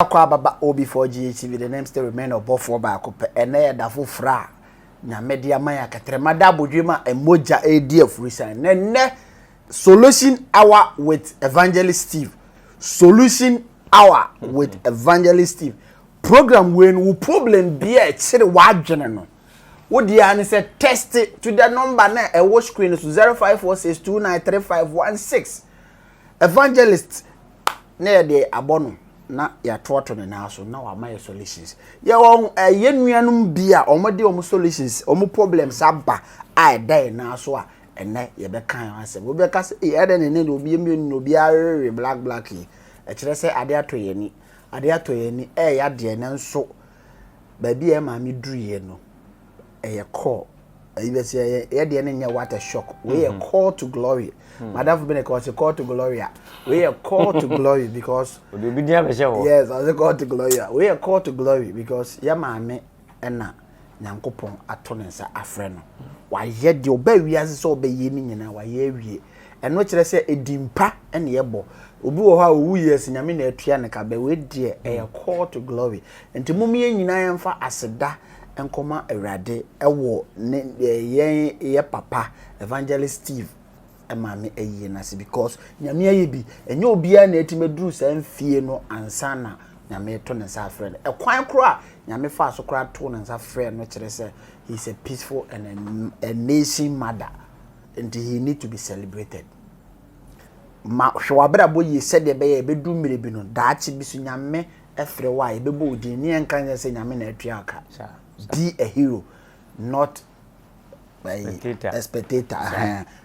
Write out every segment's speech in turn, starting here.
Akɔ ababa OB4GHTV, the name still remain ɔbɔfoɔ baako pɛ. Ɛnɛ yɛ da foforɔ a Nyame de ama yɛ akɛtrɛma da abodwe ma mogya ɛredi afurisan. Na ɛnɛ Solution Hour with Evangelist Steve. Solution Hour with Evangelist Steve. Program wei no, wo problem bi a ɛkyere w'adwene no, wo deɛ ne sɛ text to the number na ɛwɔ screen so, 0546293516. Evangelist na yɛde abɔ no na yɛatoato ne nan so na wama yɛ solutions. Yɛwɔ ɛyɛ nuanom bi a wɔde wɔn solutions, wɔn problems aba a ɛda yɛn nan so a ɛnɛ yɛbɛka yɛn asɛm. Obi bɛka sɛ ee, ɛdɛ ne ne obi mmienu na obi awewe black black yi, ɛkyerɛ sɛ adeɛ atɔ yɛn ani, adeɛ atɔ yɛn ani. Ɛyɛ adeɛ ne nso baabi a ɛmaame duru yɛ no, ɛyɛ call ɛyi bɛ sɛ ɛyɛ yɛ deɛ ne nyɛ what a shock. Wei yɛ call to glory. Madam bi na ka ɔsɛ call to glory a, wei yɛ call to glory because Ɔde obi din abɛhyɛ hɔ. Yes, ɔsɛ call to glory a, wei yɛ call to glory because yɛ maame ɛna Nyankopɔn ato ne nsa afrɛ no. Wayɛ deɛ ɔbɛ wiase sɛ ɔbɛyɛ ne nyinaa, wayɛ awie. Ɛno kyerɛ sɛ edi mpa ɛna yɛbɔ obi wɔ hɔ a owu yɛ sɛ Nyame na atua ne ka bɛ. Wei deɛ ɛyɛ call to glory, nti mom yɛn nyinaa yɛmfa aseda nkɔma Awurade ɛwɔ ne yɛn yɛ papa Evangelist Steve maame ayie n'ase because Nyame ayɛ bi. Ɛnyɛ obiara na ɛtumi aduru saa mfie no ansa na Nyame to ne nsa afrɛ no. Ɛkwan koro a Nyame fa so koraa to ne nsa frɛ no kyerɛ sɛ he is a peaceful and a nation mother, nti he need to be celebrated. Ma hwɛ w'abrabɔ yie sɛdeɛ ɛbɛyɛ ɛbɛdu mmerɛ bi no, daakye bi so Nyame ɛfrɛ wo a, yɛbɛbɔ wo din ne yɛnka nyɛ sɛ Nyame na atua aka. Be a hero, not spectator. A spectator.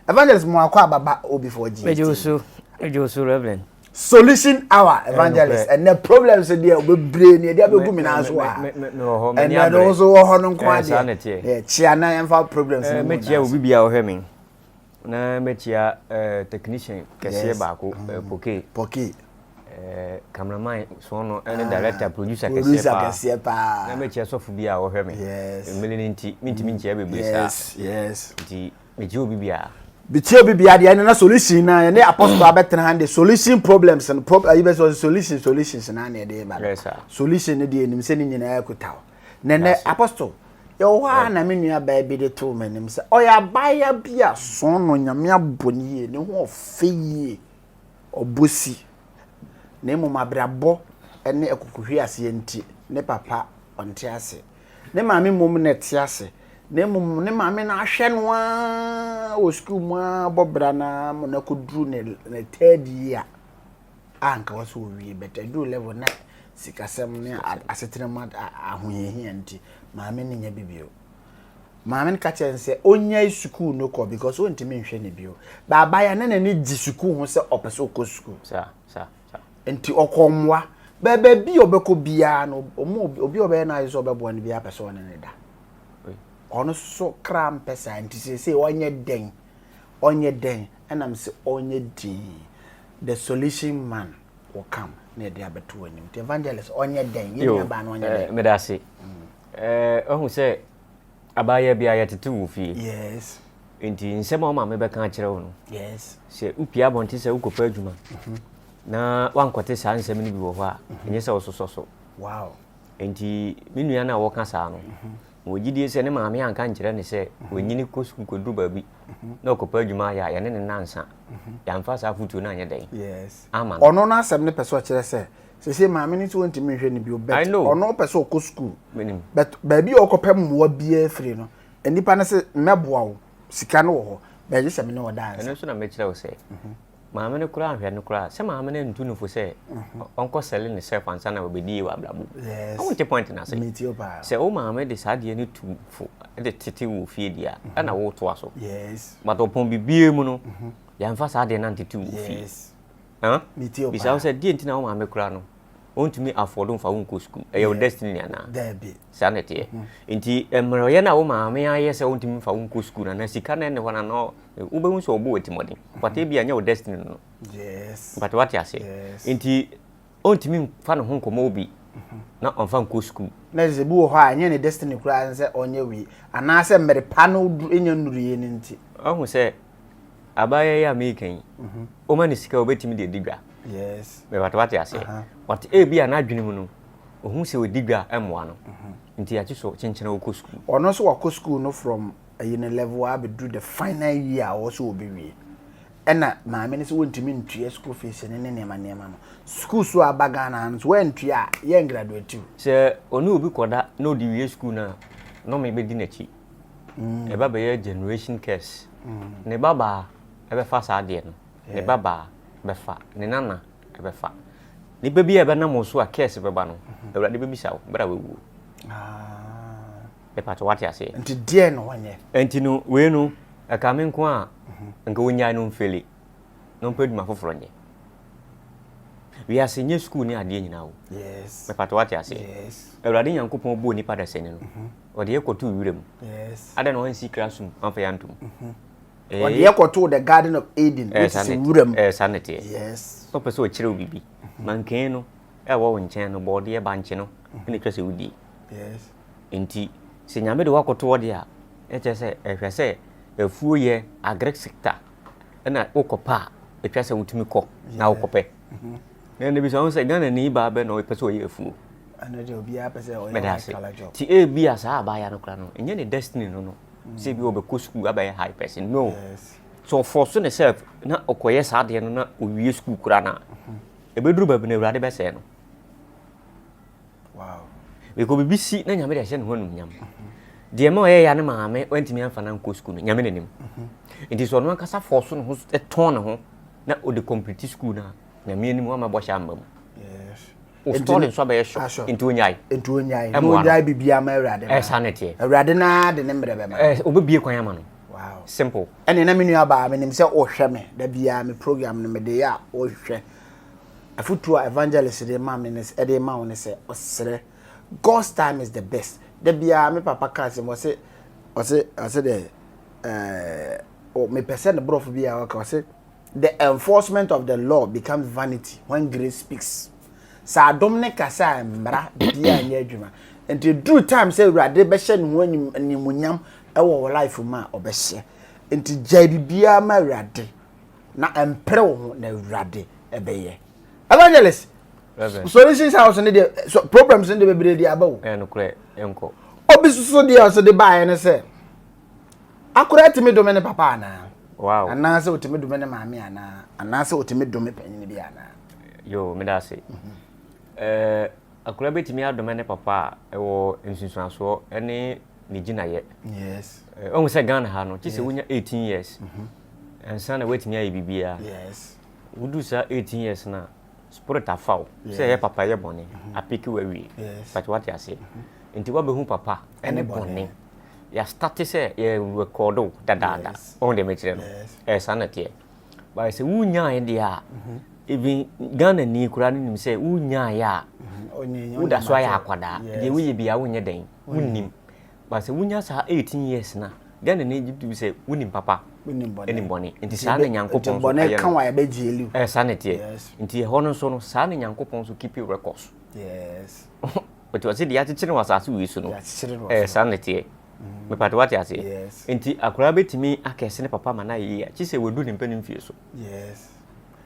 Evangelist, mo akɔ ababa OB4G. Megye wo so, megye wo so, Reverend. Solution Hour Evangelist. Ɛnɛ problems deɛ bebree ne yɛde abɛgu mi nan so a mewɔ hɔ, m'ani ɛnɛ no abere. Nso wɔ hɔ no nko Saa na adeɛ ɛteɛ. yɛ kyia na yɛmfa problems no mu Mɛkyia nan obi so. bia ɔhwɛ me na mɛkyia technician kɛseɛ baako, Poke. Poke. Cameraman soɔ no ɛne director, producer kɛseɛ producer paa. Kɛseɛ paa. Na mɛkyia sɔfo bi a ɔhwɛ me. Mmele no nti mentumi nkyia bebree saa. Nti mekyia obi biara. Bitie obi bia deɛ ɛne na solution na yɛne apostle abɛtena ha de solution problems no ayi bɛ sɛ solutions na na yɛde ba no. Yes, sir. Solution no deɛ, enim sɛ ne nyinaa kuta wo nɛnɛ. That's it. Apostle, yɛwɔ hɔ a na me nua baa bi de too m'anim sɛ ɔyɛ abaayewa bi a son no Nyame abɔ ne yie, ne ho ɔfɛ yie, ɔbɔ si na mmom abrabɔ ne akukuhwe aseɛ nti ne papa ɔnte ase, ne maame mmom na ɛte ase. Na mmom ne maame no ahwɛ no ara wɔ sukuu mu ara bɔ bra na ma no akɔduru ne third year a anka wɔ sɛ wɔwie, but aduru level na sikasɛm ne asetena mu ahohiahia nti maame no nya bi bio. Maame no ka kyerɛ no sɛ ɔnyae sukuu no kɔ because ɔntumi nhwɛ ne bio. Baabaya na n'ani gye sukuu ho sɛ ɔpɛ sɛ ɔkɔ sukuu. Saa saa saa. Nti ɔkɔ mmoa baabi a ɔbɛkɔ biara no, ɔmo obi a ɔbɛyɛ n'ayɛ sɛ ɔbɛboa no biara pɛ sɛ ɔne ne da. Ɔno so kra mpɛ saa, nti seesei ɔnyɛ dɛn, ɔnyɛ dɛn? Ɛnam sɛ ɔnyɛ din, the solution man will come na yɛde abɛto w'anim. Nti Evangelist, ɔnyɛ dɛn? Yɛn nua baa no ɔnyɛ dɛn? Meda ase. Ɔhu sɛ abaayewa bi a yɛtete wɔ fie, nti nsɛm a wo maame bɛka akyerɛ wo no, sɛ wopie abɔnten sɛ wokɔpɛ adwuma na woankɔte saa nsɛm no bi wɔ hɔ a, ɛnyɛ sɛ wososɔ so. Nti me nua no a wɔka saa no, wɔ gyidie sɛ ne maame anka nkyerɛ ne sɛ ɔnyini kɔ sukuu kɔduru baabi na ɔkɔpɛ adwuma ayɛ a yɛne ne nansa, yɛamfa saa afotuo no anyɛ dɛn ama no. Ɔno n'asɛm ne pɛ sɛ ɔkyerɛ sɛ sese maame no nso wɔntumi nhwɛ ne bio, but I know. ɔno pɛ sɛ ɔkɔ sukuu. Menim. But baabi a ɔkɔpɛ mmoa biara firi no, nnipa no sɛ mmɛboa wo, sika no wɔ hɔ bɛgye sɛ me ne ɔda Ɛno ansa. nso na mɛkyerɛ wo sɛ maame no koraa nhwɛ no koraa sɛ maame no ntu no fo sɛ ɔnkɔ sell ne self ansa na wɔbɛdi yie wɔ abrabɔ mu. Wonte point no ase? Metie wo paa. Sɛ wo maame de saa adeɛ no tu fo de tete wɔ fie deɛ a, ɛna wotoa so. But ɔpɔn bibie mu no, yɛmfa saa adeɛ no antete wɔ fie. Huh? Metie wo Bisa wo paa. sɛ deɛ nti na wo maame koraa no ɔntumi afford mfa wo nkɔ sukuu, ɛyɛ wo destiny anaa? Daabi. Saa na ɛteɛ. Nti mmerɛyɛ no a wo maame ayɛ sɛ wontumi mfa wo nkɔ sukuu no anaa sika no ɛne hɔ no anaa wobɛhu sɛ ɔbɔ wɔ atirimuɔden, but ebi anyɛ wo destiny no. But wate aseɛ? Yes. Nti ɔntumi mfa ne ho nkɔmmɔ obi na ɔmfa nkɔ sukuu. Na sɛ bi wɔ hɔ a ɛnyɛ ne destiny koraa sɛ ɔnyɛ wei anaasɛ mmere pa no ɛnya nnuruiɛ no nti. Ɔhu sɛ abaayewa yi a meeka yi, woma ne sika a, wobɛtumi de adi dwa. Yes. Mebata wate aseɛ. But ebi a n'adwene mu no, ohun sɛ odi dwa mmoa no. Nti akyi so kyenkyena wokɔ sukuu. Ɔno nso wakɔ sukuu no from ɛyi no level a abɛduru the final year a ɔwɔ sɛ ɔbɛwie. Ɛna maame no sɛ wɔntumi ntua school fees no ne nneɛma nneɛma no. Sukuu so aba Ghana ha no nso wɔantua a yɛn graduate o. Sɛ ɔne obi kɔda na ɔde wie sukuu no a, nnome bɛdi n'akyi. Ɛba bɛyɛ generation curse. Ne babaa bɛfa saa adeɛ no. Ne babaa bɛfa. Ne nana bɛfa. Nipa bi a ɛbɛnam wo so a curse bɛba no, Awurade bɛbisa wo berɛ a wawuo. Mepa kyɛ wate aseɛ. Nti deɛ na wɔnyɛ? Nti no wei no ɛka me nko a nka wɔnyae no mfele na ɔmpɛ adwuma foforɔ nyɛ. Wiase nyɛ sukuu ne adeɛ nyinaa o. Yes. Mepa kyɛ wate aseɛ. Yes. Awurade Nyankopɔn bɔɔ nipa dasani no, ɔde yɛ kɔtoo wira mu. Yes. Adɛn na wansi classroom amfa yɛ antom? Ɔde yɛ kɔtoo the garden of Eden which is wura mu. Ɛɛ saa na ɛteɛ. Yes. Ɔpɛ sɛ ɔkyerɛ wo biribi. Mankee no ɛwɔ wo nkyɛn no bɔɔdeɛ bankye no ɛna ɛtwa sɛ wodie. Yes. Nti sɛ Nyame de wo akɔto hɔ deɛ a, na kyerɛ sɛ ɛhwɛ sɛ afuo yɛ agric sector ɛna wokɔpɛ a ɛtwa sɛ wotumi kɔ na wokɔpɛ. Na ɛna bisa ho sɛ Ghana ni baa bɛ na ɔpɛ sɛ ɔyɛ afuo. Ɛno deɛ obiara pɛ sɛ ɔyɛ Meda white ase. collar job. Nti ebi a saa abaayewa no koraa no, ɛnyɛ ne destiny no no. Sɛ ebi ɔbɛkɔ sukuu abɛyɛ high person. No. Yes. Sɛ ɔfɔɔso ne self na ɔkɔyɛ saa adeɛ no na ɔwie sukuu koraa no a, ɛbɛduru baabi no Awurade bɛsɛe no. Wow. Because biribi si na Nyame de ahyɛ ne ho animuonyam. Deɛ ma ɔyɛ ya ne maame wantumi amfa no ankɔ sukuu no, Nyame n'anim. Nti sɛ ɔno ankasa fɔɔso ne ho tɔn ne ho na ɔde complete sukuu no a, Nyame anim wama bɔhyɛ amba mu. Yes. Wo story nso abɛyɛ short. Nti onyae. Nti onyae. Na onyae biribi ama Awurade. Ɛsa ne teɛ. Awurade naa de ne mmerɛ bɛma. Ɛ obebie kwan ama no. Wow. Simple. Ɛne na me nua baa menim sɛ ɔhwɛ me da biara me program no mede yɛ a ɔhwɛ. Afotuo a evangelist de ma me ne ɛde ma wo ne sɛ ɔsrɛ God's time is the best. Da biara me papa ka asɛm ɔse ɔse ɔse dɛ ɛɛ mepɛ sɛ ne borɔfo bi a ɔka ɔse The enforcement of the law becomes vanity when grace speaks. Sɛ adom ne kasa a mmara biara nyɛ adwuma. Nti duru time sɛ Awurade bɛhyɛ ne ho animuonyam wɔ wɔ life mu a ɔbɛhyɛ. Nti gyae biribiara ma Awurade na mpere wo ho na Awurade ɛbɛyɛ. Evangelist, solutions house ne deɛ so problems ne deɛ bebree de aba o. Ɛyɛ nokorɛ ɛnkɔ. Obi soso deɛ ɔso de baeɛ ne sɛ Akwadaa tumi dome ne papa anaa? Wow. Anaasɛ otumi dome ne maame anaa? Anaasɛ otumi dome panyin bi anaa? Yo, meda ase. Ɛɛ, akwadaa bɛtumi adome ne papa a ɛwɔ nsunsuansoɔ ne ne gyinayɛ. Yes. Ɔhu sɛ Ghana ha no, kye sɛ wonya 18 years. Ansa na woatumi ayɛ biribiara. Yes. Wodu saa 18 years no a, spirit afa wo. Sɛ ɛyɛ papa ɛyɛ bɔne, apeke wo awie. Yes. But wate aseɛ. Nti woabɛhu papa ne bɔne. Yɛastate sɛ yɛ rekɔɔdo wo dadaada. Wohu deɛ mekyerɛ no? Ɛyɛ saa na ɛteɛ. But sɛ wonyaeɛ deɛ a, mhm. even Ghana ni koraa no nim sɛ wonyaeɛ a, mhm. woda so ayɛ akwadaa. Deɛ woyɛ biara wonyɛ dɛn, wonnim. But sɛ wonya saa 18 years na Ghana ni gye tom sɛ wonim papa ɛne bɔne. Nti saa na Nyankopɔn nso ayɛ no. Ɛyɛ saa na ɛteɛ. Nti ɛhɔ no nso no, saa na Nyankopɔn nso keep records. Yes. Ɔte ɔse deɛ akyekyere wɔ asase wei so no ɛyɛ saa na ɛteɛ. Mm. Mepate wate aseɛ. Yes. Nti akwadaa bɛtumi akɛse ne papa ma no ayɛ yie a kye sɛ wadu ne mpanin mfie so. Yes.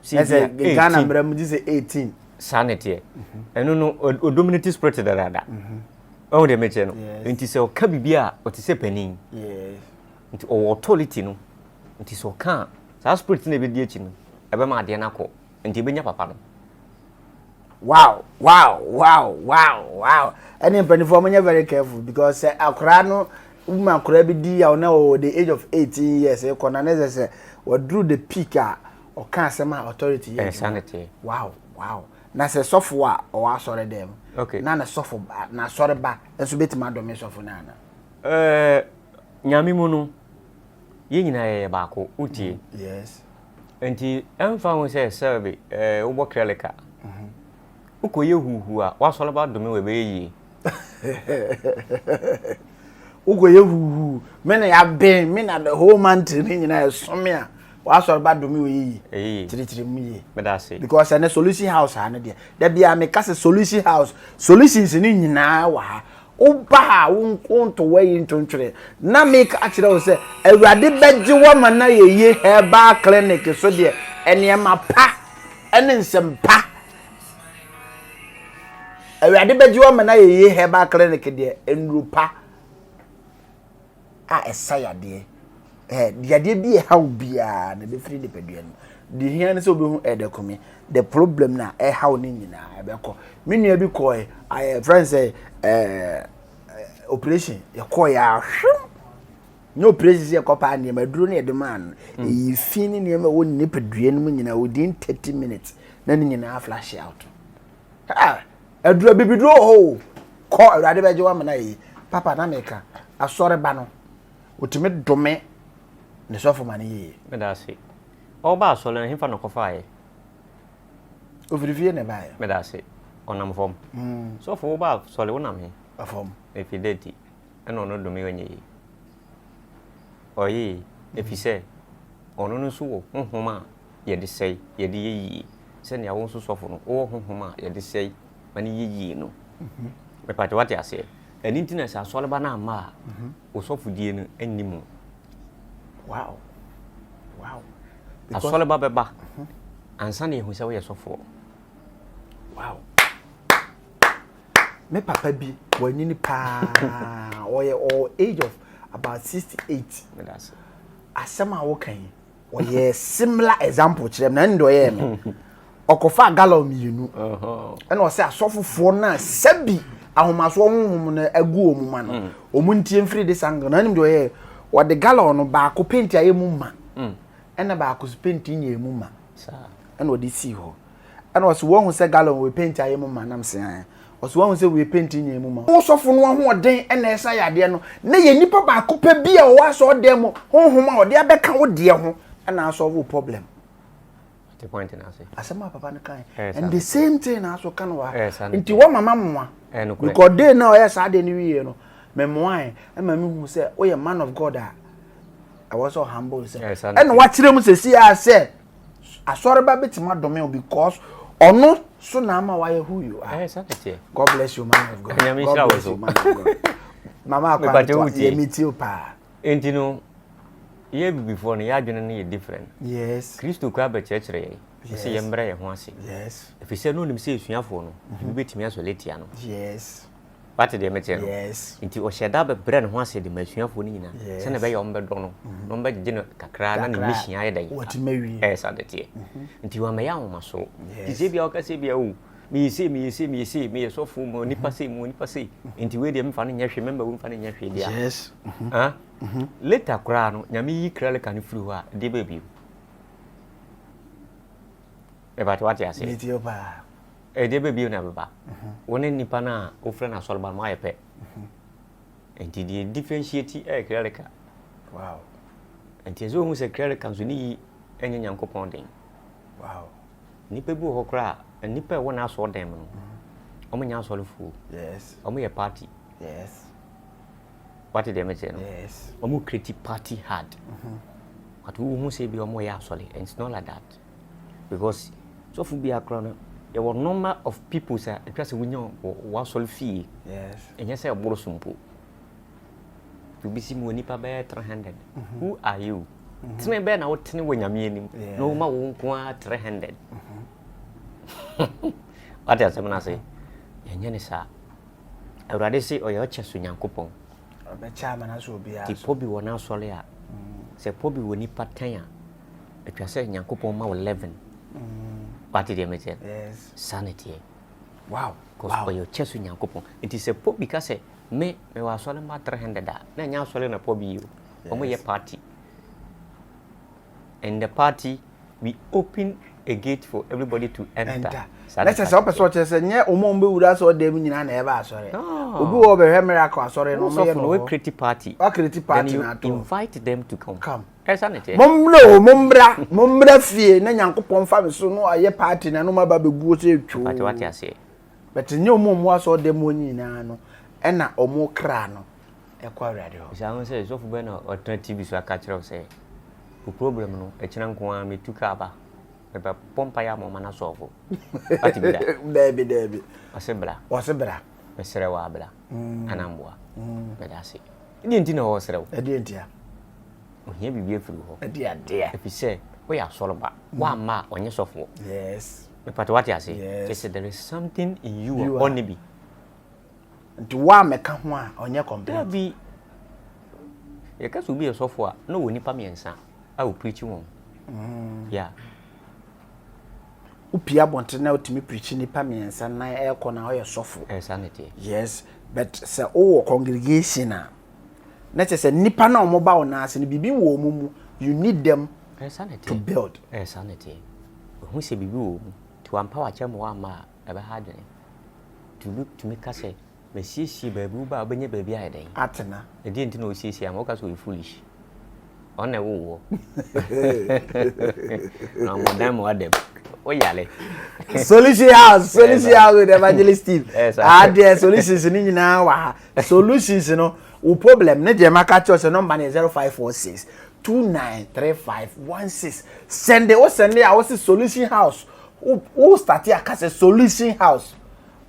Sɛ Ghana mmara mu gye sɛ 18. Saa na ɛteɛ. Mhm. Ɛno no ɔdominate spirit dadaada. Mhm. Ɔhu deɛ mekyerɛ no. Nti sɛ ɔka biribi a ɔte sɛ panin. Yes. Nti ɔwɔ authority no. Nti sɛ ɔka a saa spirit no ɛbɛdi akyi no ɛbɛma adeɛ no akɔ. Nti ɛbɛnya papa no. Wow wow wow wow wow ɛne mpanimfoɔ mo nyɛ very careful because sɛ akwaraa no woma akwaraa bi di yaw na ɔwɔ the age of 18 years kɔ na ne sɛ sɛ waduru the peak a ɔka asɛm a authority yɛ adwuma wow wow na sɛ sɔfo a ɔwɔ asɔre dɛm okay. na ne sɔfo ba na asɔre ba nso bɛtumi adɔme sɔfo no ana ɛɛ nyame mu no yɛn nyinaa yɛyɛ baako wotie mm, yes Enti ɛmfa ho sɛ sɛbe eh, wobɔ cleric a, wokɔyɛ huuhuu a, w'asɔre ba dome wo ɛbɛyɛ yie. Wokɔyɛ huuhuu, me na yɛaben, me na the whole mountain ne nyinaa ɛso me a, w'asɔre ba dome wo yɛ yie. Ɛyɛ yie. Kyerɛkyerɛ mu yie. Meda ase. Because ɛnɛ solution house ha no deɛ, da biara meka sɛ solution house, solutions ne nyinaa wɔ ha. Woba ha a, wonto w'ayi ntontwene. Na meka akyerɛ wo sɛ, Awurade bɛgye wo ama no ayɛ yie herbal clinic so deɛ, nneɛma pa ɛne nsɛmpa. Awurade bɛgye wo ama no ayɛ yie herbal clinic deɛ nnuro pa a ɛsa yadeɛ. Ɛɛ yadeɛ bi ɛha wo biara na ɛbɛfiri nipadua no mu. Deɛ hia ne sɛ wobɛhu ɛdɛ kome the problem na ɛha wo no nyinaa ɛbɛkɔ. Me nua bi kɔɛ ayɛ friend sɛ ɛɛ operation yɛkɔɛ ahwem nyɛ operation sɛ yɛkɔ paa nneɛma aduro no yɛde maa no ɛyi fi ne nneɛma ɛwɔ ne nipadua no mu nyinaa within 30 minutes na ne nyinaa flash out. Ah, aduro bibiduro wɔ hɔ o. Kɔ Awurade bɛgye wo amena yi. Papa na meka asɔre ba no otumi dome ne sɔfo ma no yie. Meda ase. Ɔba asɔre no hefa na ɔkɔfaeɛ? Ofiri fie na ɛbaeɛ. Meda ase. Ɔnam fam. Mm. Sɔfo woba asɔre wonam he? Fam. Efi dɛ ti ɛna ɔno dome ɔnyɛ yie. Ɔyɛ yie efi sɛ ɔno no nso wɔ honhom a yɛde sɛe, yɛde yɛ yie. Sɛnea wo nso sɔfo no, wowɔ honhom a yɛde sɛe ma no yɛ yie no. Mepatɛ wate aseɛ. Ɛno nti na sɛ asɔreba no amma a, wo sɔfodie no nni mu. Wow. Wow. Asɔreba bɛba ansa na yɛhu sɛ woyɛ sɔfoɔ. Wow. Me papa bi, wanyini paa. Ɔyɛ ɔwɔ age of about 68. Asɛm a woka yi, ɔyɛ similar example kyerɛ me na ɛno deɛ ɔyɛɛ me ɔkɔfa gallon mmienu ɛna ɔsɛ asɔfofoɔ no a sɛbi ahomasoɔ honhom no agu wɔn ma no mm. wɔn ntie mfiri de sango na ɛnim deɛ ɔyɛ ɔde gallon no baako penti ayɛ mu ma mm. ɛna baako so penti nyɛ mu ma ɛna ɔde sii hɔ Ɛna ɔse wahu sɛ gallon wei paint ayɛ mu ma nam se ae. Ɔse wahu sɛ wei paint nyɛ mu ma. Wo sɔfo no ahoɔden na ɛsa yadeɛ no na yɛ nipa baako pɛ bi a ɔwɔ asɔɔdan mu honhom a ɔde abɛka wo deɛ ho na asɔlve wo problem. Te point no ase. Asɛm a papa no kae. And the same thing na aso ka no wɔ ha. Nti wɔma ma mmoa. Because day na ɔyɛ saa deɛ no wie no, me mmoae ɛma me hu sɛ woyɛ man of God a ɛwɔ sɛ ɔhumble yourself. Ɛna wakyerɛ mu sɛsi a sɛ Asɔreba bɛtumi adome wo because ɔno so na ama wayɛ who you are. Eh, saa God bless you man of God. Nyame nhyira wo so. Man of God. Mama akwa yɛ mi ti o paa. Enti no yɛ bibifoɔ no yɛ adwene no yɛ different. Yes. Kristo kura bɛkyerɛkyerɛ yɛn. Yes. Sɛ yɛmbrɛ yɛn ho ase. Yes. Ɛfiri sɛ na onim sɛ esuafoɔ no ebi bɛtumi asɔre atia no. Yes. Wate deɛ mekyerɛ no? Yes. Nti ɔhyɛ da bɛbrɛ ne ho ase de ma asuafoɔ no nyinaa. Yes. Sɛnea ɛbɛyɛ wɔn bɛdɔ no, na wɔn bɛgyegye no kakra na ne mission ayɛ dɛn? Wɔatumi awie. Ɛyɛ saa de teɛ. Nti wɔamɛyɛ ahomaso. Yes. Nti sɛ ebia wɔka sɛ ebia o, meyɛ sei, meyɛ sei, meyɛ sei, meyɛ sɔfo, mewɔ nipa sei, mewɔ nipa sei, nti wei deɛ memfa no nyɛ hwee, mɛma wei mfa no nyɛ hwee deɛ a. Yes. Ah? Later koraa no, Nyame yi clerical no firi hɔ a, ɛdeɛ bɛyɛ bio. Ɛbate wate aseɛ? Metie wo paa. Ɛdeɛ bɛ bio na ɛbɛba. Wo ne nipa no a wofrɛ no asɔreba no moayɛ pɛ. Nti deɛ differentiate ɛyɛ clerical. Wow. Nti ɛsɛ ohun sɛ clerical nso ne yi ɛnyɛ Nyankopɔn den. Wow. Nipa bi wɔ hɔ koraa a nipa ɛwɔ n'asɔr dan mu no wɔn nyɛ asɔrefoɔ. Yes. Wɔn yɛ party. Yes. Wate deɛ mekyerɛ no? Yes. Wɔn create party hard. But wohu sɛ bi wɔn yɛ asɔre and it's not like that. Because sɔfo biara koraa no yɛwɔ number of people a atwa sɛ wonya wɔ w'asɔre fie. Yes. Ɛnyɛ sɛ ɛboro so mpo. Obi si mu wɔ nipa bɛyɛ 300. Mm -hmm. Who are you? Mm -hmm. Tene bɛɛ na wotene wɔ Nyame anim na woma wo nko ara 300. Mm -hmm. Wate asɛm no ase? Yɛnyɛ ne saa. Awurade se ɔyɛ ɔkyɛ so Nyankopɔn. Ɔbɛkyɛ ama no so obiara so. Ti pɔ bi wɔ n'asɔre a, sɛ pɔ bi wɔ nipa tɛn a, atwa sɛ Nyankopɔn ma wo 11. Wate deɛ mekyɛ? Yes. Saa na ɛteɛ. Wow. Because ɔyɛ ɔkyɛ so Nyankopɔn. Nti sɛ pɔ bi ka sɛ me mewɔ asɔre mma 300 a, na ɛnyɛ asɔre na pɔ bi yi o. Wɔn yɛ party. And the party, we open a gate for everybody to enter. Enter. Na kyerɛ sɛ wopɛ sɛ ɔkyerɛ sɛ nyɛ wɔn a wɔbɛwura asɔre dan mu nyinaa na ɛba asɔre. Obi wɔ hɔ bɛhwɛ miracle asɔre no wɔyɛ no hɔ. Wɔcreate party. Wɔcreate party Then na you ato. invite them to come. Come. Ɛsa ne teɛ. Mommra o, mommra, mommra fie na Nyankopɔn fa me so no ayɛ party na no maba bɛguo sɛ twoo. Pate wate aseɛ. But nyɛ wɔn a wɔwɔ asɔre dan mu hɔ nyinaa no ɛna wɔn kra no ɛkɔ Awurade hɔ. Bisa ho sɛ, sɔfo bɛn na ɔtena TV so aka kyerɛ wo sɛ wo problem no ɛkyena nko ara metu kaa ba mebɛbɔ mpaeɛ ama ɔma no asɔɔfo? Wate bi da? Daabi, daabi. Ɔse bra. Ɔse bra. Mesrɛ wo a bra. Ana mboa. Meda ase. Ɛdeɛ nti na ɔresrɛ wo? Ɛdeɛ nti a? Ohia biribi afiri wo hɔ. Ɛdeɛ adeɛ? Ɛfiri sɛ. Woyɛ asɔreba. Woamma a, ɔnyɛ sɔfoɔ. Yes. Mepatɛ wate ase? Yes. Kyerɛ sɛ there is something in you a You are. ɔnni bi. Nti woammɛka ho a, ɔnyɛ complete. Dabi. Yɛka sɛ obi yɛ sɔfoɔ a, na ɔwɔ nnipa mmiɛnsa a ɔpreachi wɔn. Yeah. Wopie abɔnten na wotumi preachi nnipa mmiɛnsa nan ɛrekɔ na ɔyɛ sɔfo. Ɛyɛ saa na ɛteɛ. Yes, but sɛ wowɔ congregation a, na kyerɛ sɛ nnipa no a wɔba wo nan ase no, biribi wɔ wɔn mu, you need them Ɛyɛ saa na to ɛteɛ. build. Ɛyɛ saa na ɛteɛ. Ohu sɛ biribi wɔ wo mu, nti wampa w'akyɛ ma woamma a, ɛbɛha adwene. Nti obi tumi ka sɛ, masiesie baabi, woba a wobɛnya baabi ayɛ dɛn? Atena. Ɛdeɛn nti na ɔsiesie ama? Woka sɛ ɔyɛ foolish. Ɔno na ɛwoo woɔ. Na ɔmmɔ ma wadam. Woyare. Solution house, solution house with evangelist Steve. Yes, sir. Adeɛ solutions ni nyinaa wɔ ha. Solutions no, wo problem ne deɛ maka kyerɛ sɛ number no yɛ 0546 293516. Send wo send a wo se solution house. Wo wo start aka sɛ solution house.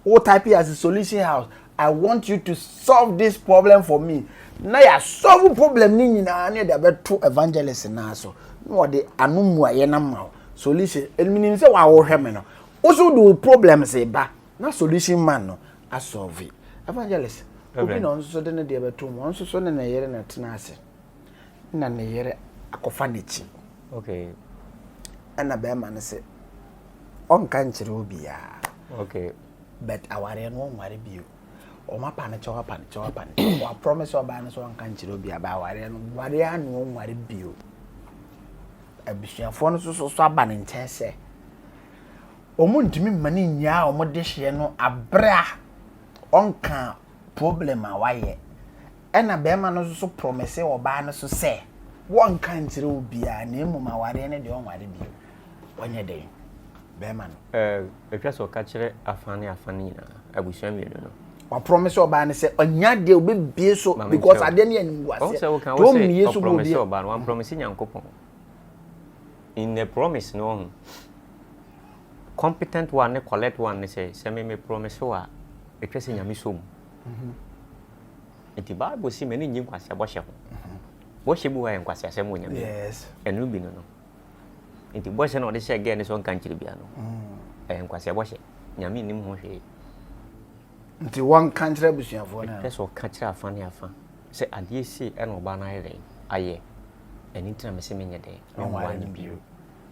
Wo type as solution house. I want you to solve this problem for me. Na yɛ solve problem ni nyinaa ne yɛde abɛto evangelist naa so. Na wɔde ano mmuayɛ no ama wo. Solution. Eminim sɛ wɔawohwɛ me no. Wo so de wo problems ba na solution man no asolve. Evangelist, obi Reverend. na ɔno nso de ne deɛ bɛto mu. Ɔno nso so ne ne yere na tena ase. Na ne yere akɔfa n'akyi. Okay. Ɛna bɛrima no sɛ ɔnka nkyerɛ obiara. Okay. But awareɛ no ɔnware bio. Ɔmo apa ne kyɛw apa ne kyɛw apa ne kyɛw. Wa promise ɔbaa no sɛ ɔnka nkyerɛ obiara ba awareɛ no wareɛ ano ɔnware bio. Abusuafoɔ no nso so so aba ne nkyɛn sɛ ɔmo ntumi mma ne nyaa a ɔmo de hyɛ no abere a ɔnka problem a wayɛ. Ɛna bɛrima no nso so promise ɔbaa no so sɛ wɔnka nkyerɛ obiara na mmom awareɛ no deɛ ɔnware bio. Ɔnyɛ den bɛrima no. Ɛtwa sɛ ɔka kyerɛ afa ne afa no nyinaa, abusua mmienu no. Wa promise ɔbaa no sɛ ɔnya deɛ obɛbie so Maame because nkyerɛ wo. adeɛ no yɛ animguaseɛ. Ɔhu sɛ woka Nti wo sɛ ɔmmie so ma ɔpromise obi. ɔbaa no, wampromise Nyankopɔn. In the promise no ɔhu. Competent one ne correct one ne sɛ sɛ me me promise wo a, ɛtwa sɛ Nyame so mu. Nti Bible si m'ani nnye nkwasea bɔhyɛ ho. Bɔhyɛ bi wɔ a yɛ nkwaseasɛm wɔ Nyame mu. Yes. Ɛno bi no no. Nti bɔhyɛ na ɔde hyɛ girl ne sɛ ɔnka nkyerɛ bia no. Ɛyɛ nkwasea bɔhyɛ. Nyame nnim ho hwee. Nti wɔnka nkyerɛ abusuafoɔ no. Ɛtwa sɛ ɔka kyerɛ afa ne afa sɛ adeɛ sei ɛna ɔbaa no ayɛ dɛn ayɛ. Ɛno nti na mese menyɛ dɛn Menware menware no no bio. bio.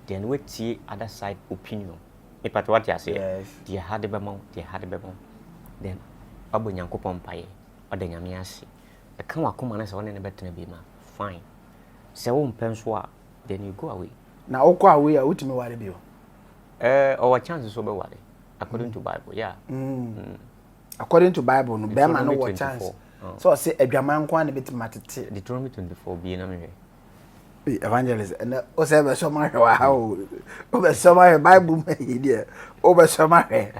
Then woatie other side opinion. Mepatɛ wate aseɛ. Yes. Deɛ ha de bɛma wo, deɛ ha de bɛma wo. Then wabɔ Nyankopɔn mpaeɛ, ɔda Nyame ase. Ɛka w'akoma no sɛ wo ne no bɛtena bi ma fine. Sɛ wompɛ nso a, then you go away. Na wokɔ away a wotumi ware bio. Ɔwɔ chance sɛ ɔbɛware according to Bible, yeah. According to Bible no, bɛrima no Deuteronomy wɔ chance. 24. Oh. Sɛ ɔsɛ adwaman nko ara na bɛtumi atete. Deuteronomy 24 bie na mehwɛ. Hey, evangelist, ɛnɛ wosɛ bɛsɔ ma hwɛ wɔ ha o. Wobɛsɔ ma hwɛ Bible mu ayi deɛ. Wobɛsɔ ma hwɛ.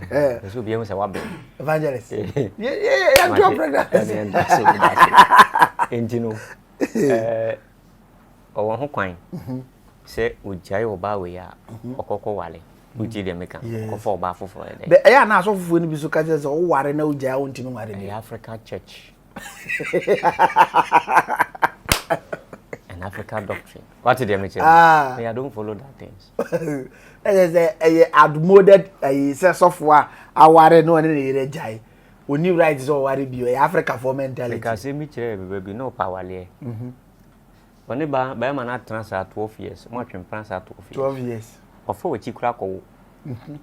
Ɛsɛ obi ehu sɛ wabɛn. Evangelist. Yɛntoa program. Nti no, ɔwɔ ho kwan sɛ ogyae ɔbaa wei a ɔkɔkɔ ware. Wotie deɛ meka? Yes. Ɔkɔfa ɔbaa foforɔ yɛ dɛ. Bɛ ɛyɛ a na asɔfofoɔ no bi so ka kyerɛ sɛ woware na wogyae a wontumi nware Ɛyɛ bio. Africa church. An Africa doctrine. Wate deɛ mekyerɛ? Ah. Me, I don't follow that things. Ɛyɛ sɛ ɛyɛ outmoded ɛyi sɛ sɔfo a aware na ɔne ne yere gyae. Oni right sɛ ɔware bio. Ɛyɛ Africafoɔ mentality. Meka asɛm bi kyerɛɛ bɛba bi na ɔpɛ awaleɛ. Ɔne ba bɛrima no atena saa 12 years. Mo atwe mpena saa 12 years. 12 years. Ɔfa w'akyi koraa kɔwo.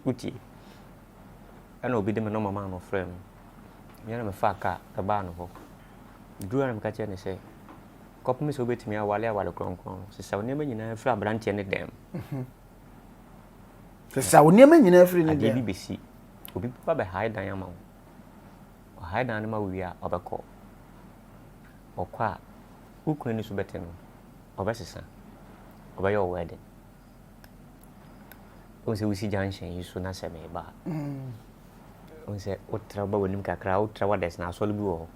Wotie. Ɛna obi de me nɔma maa no ɔfrɛ me. Me na mefaa kaa ɛbaa no hɔ. Duru a na meka kyerɛ no sɛ kɔpem sɛ wobɛtumi awale awale kronkron no, sesa wo nneɛma nyinaa firi aberanteɛ ne dɛm. Sesa wo nneɛma nyinaa firi ne Adeɛ bi dɛm. bɛsi. Obi ba bɛhae dan ama wo. Ɔhae dan no ma wo wie a, ɔbɛkɔ. Ɔkɔ a, wo kunu ani so bɛte no, ɔbɛsesa. Ɔbɛyɛ wo wedding. Wohu sɛ wosi junction yi so na sɛ meba a, wohu sɛ wotra woba w'anim kakra, wotra wades na asɔre bi wɔ hɔ.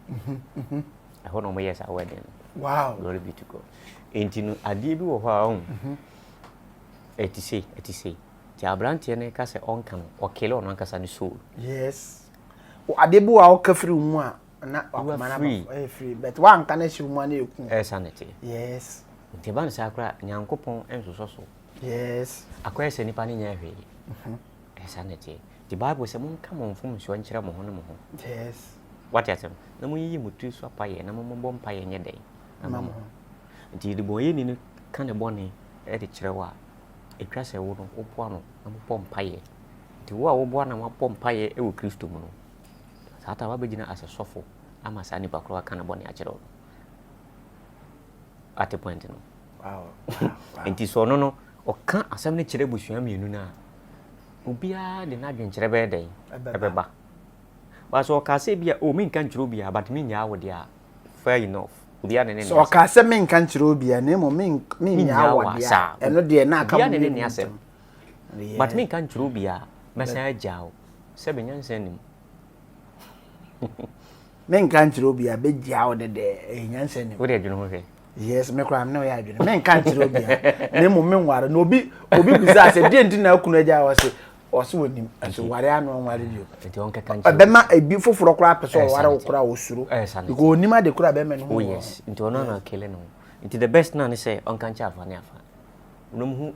Ɛhɔ na ɔmoyɛɛ saa wedding no. Wow. Glory be to God. Enti no, adeɛ bi wɔ hɔ a ɔhu, ɛte sei, ɛte sei. Nti aberanteɛ no ka sɛ ɔnka no, ɔkele ɔno ankasa ne soul. Yes. Adeɛ bi wɔ a woka firi wo mu a na wakoma no aba free. ɛyɛ free but woanka no ahyɛ wo mu a na ɛku. Ɛyɛ saa na ɛteɛ. Yes. Nti ɛba no saa koraa, Nyankopɔn nsosɔ so. Yes. Akɔyɛ sɛ nipa no nyɛ hwee. Ɛyɛ saa na ɛteɛ. Nti Bible sɛ monka mo mfomsoɔ nkyerɛ mo ho ne mo ho. Yes. Wate asɛm? Na monyiyi mo tiri so apayɛ na mommobɔ mpayɛ nyɛ dɛn? Ama mo ho. Nti debɔnyɛni no ka ne bɔne de kyerɛ wo a, ɛtwa sɛ wo no woboa no na mobɔ mpayɛ. Nti wo a woboa na woabɔ mpayɛ wɔ Kristo mu no, saa ta woabɛgyina as a sɔfo ama saa nipa korɔ aka ne bɔne akyerɛ wo no. Ate point no? Wow. Nti sɛ ɔno no ɔka asɛm no kyerɛ abusua mmienu no a, obiara de n'adwenkyerɛ bɛyɛ dɛn? Ɛbɛba. But sɛ ɔka sɛ bi a, oh menka nkyerɛ obiara but mennyaa wo deɛ a, fair enough. Obiara ne ne Sɛ ɔka sɛ menka nkyerɛ obiara na mmom mennyaa wo deɛ a, ɛno deɛ na aka mo mmienu ntam. But menka nkyerɛ obiara, mɛsan agyaa wo. Sɛ bɛ nyansa nnim. Menka nkyerɛ obiara, bɛgyaa wo dɛdɛɛ, ɛyɛ nyansa nnim. Wo deɛ dwene ho hwɛ. Yes, me koraa me ne ɔyɛ adwene. Menka nkyerɛ obiara. Na mmom menware. Na obi obi bisa sɛ deɛ nti na akunu agya ɔse ɔse wɔnim. Ɛso ware ano ɔnware bio. Nti ɔnkɛka nkyerɛ. Ɛbɛma ebi foforɔ koraa pɛ sɛ ɔware wo koraa ɔsuro. Because onim ade koraa bɛma no ho. Oh yes. Nti ɔno na kele no. Nti the best na ne sɛ ɔnka nkyerɛ afa ne afa. Na ɔmhu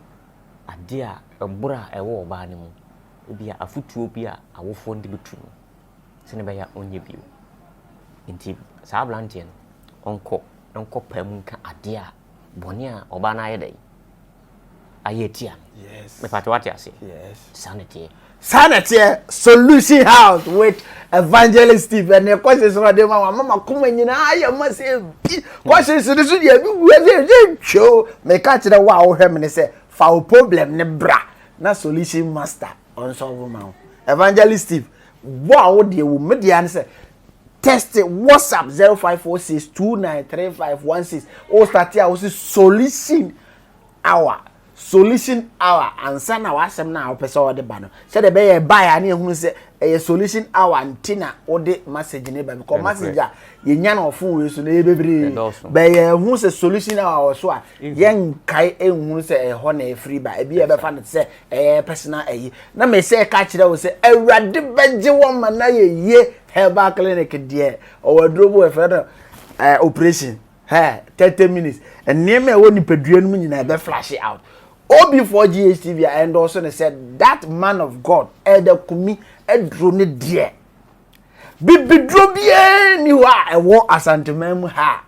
adeɛ a ɛborɔ a ɛwɔ ɔbaa no mu. Ebi a afotuo bi a awofoɔ no de bɛtu no. Sɛnea ɛbɛyɛ a ɔnyɛ bio. Nti saa aberanteɛ no ɔnkɔ na ɔnkɔ paa mu nka adeɛ a bɔne a ɔbaa no ayɛ dɛn ayɛ atia no. Yes. Mepatɛ wate aseɛ. Yes. Saa na ɛteɛ. Saa na ɛteɛ Solution House with Evangelist Steve ɛne questions no ɔde ma wa mama koma nyinaa ayɛ ma sɛ bi questions no so deɛ bi gu ɛsɛ ɛsɛ twɛw meka kyerɛ wo a wohwɛ me ne sɛ fa wo problem ne bra na solution master ɔnsɔlvo ma wo Evangelist Steve wo a wo deɛ wo me deɛ ne sɛ Text WhatsApp 0546293516. O start a wosi solution hour. Solution hour ansa na w'asɛm na wopɛ sɛ wɔde ba no. Sɛdeɛ ɛbɛyɛ ɛbaeɛ a ne yɛhunu sɛ ɛyɛ solution hour nti na wode message ne ba because message a yɛnya no ɔfon wei so no ɛyɛ bebree. Bɛyɛ ɛhu sɛ solution hour wɔ so a yɛnkae nhunu sɛ ɛhɔ na ɛfiri ba. Ebi yɛbɛfa no te sɛ ɛyɛ personal ɛyi. Na mesɛ ɛka kyerɛ wo sɛ Awurade bɛgye wɔn ma na yɛ yie Herbal clinic deɛ ɔwɔ aduro bi wɔfrɛ no eh, operation hey, 30 minutes nneɛma a ɛwɔ nipadua no mu nyinaa ɛbɛ flash out OB4 GHTV a ɛndɔɔso ne sɛ that man of God Elder Kumi aduro ne deɛ bibiduro biara ni hɔ a ɛwɔ Asanteman mu ha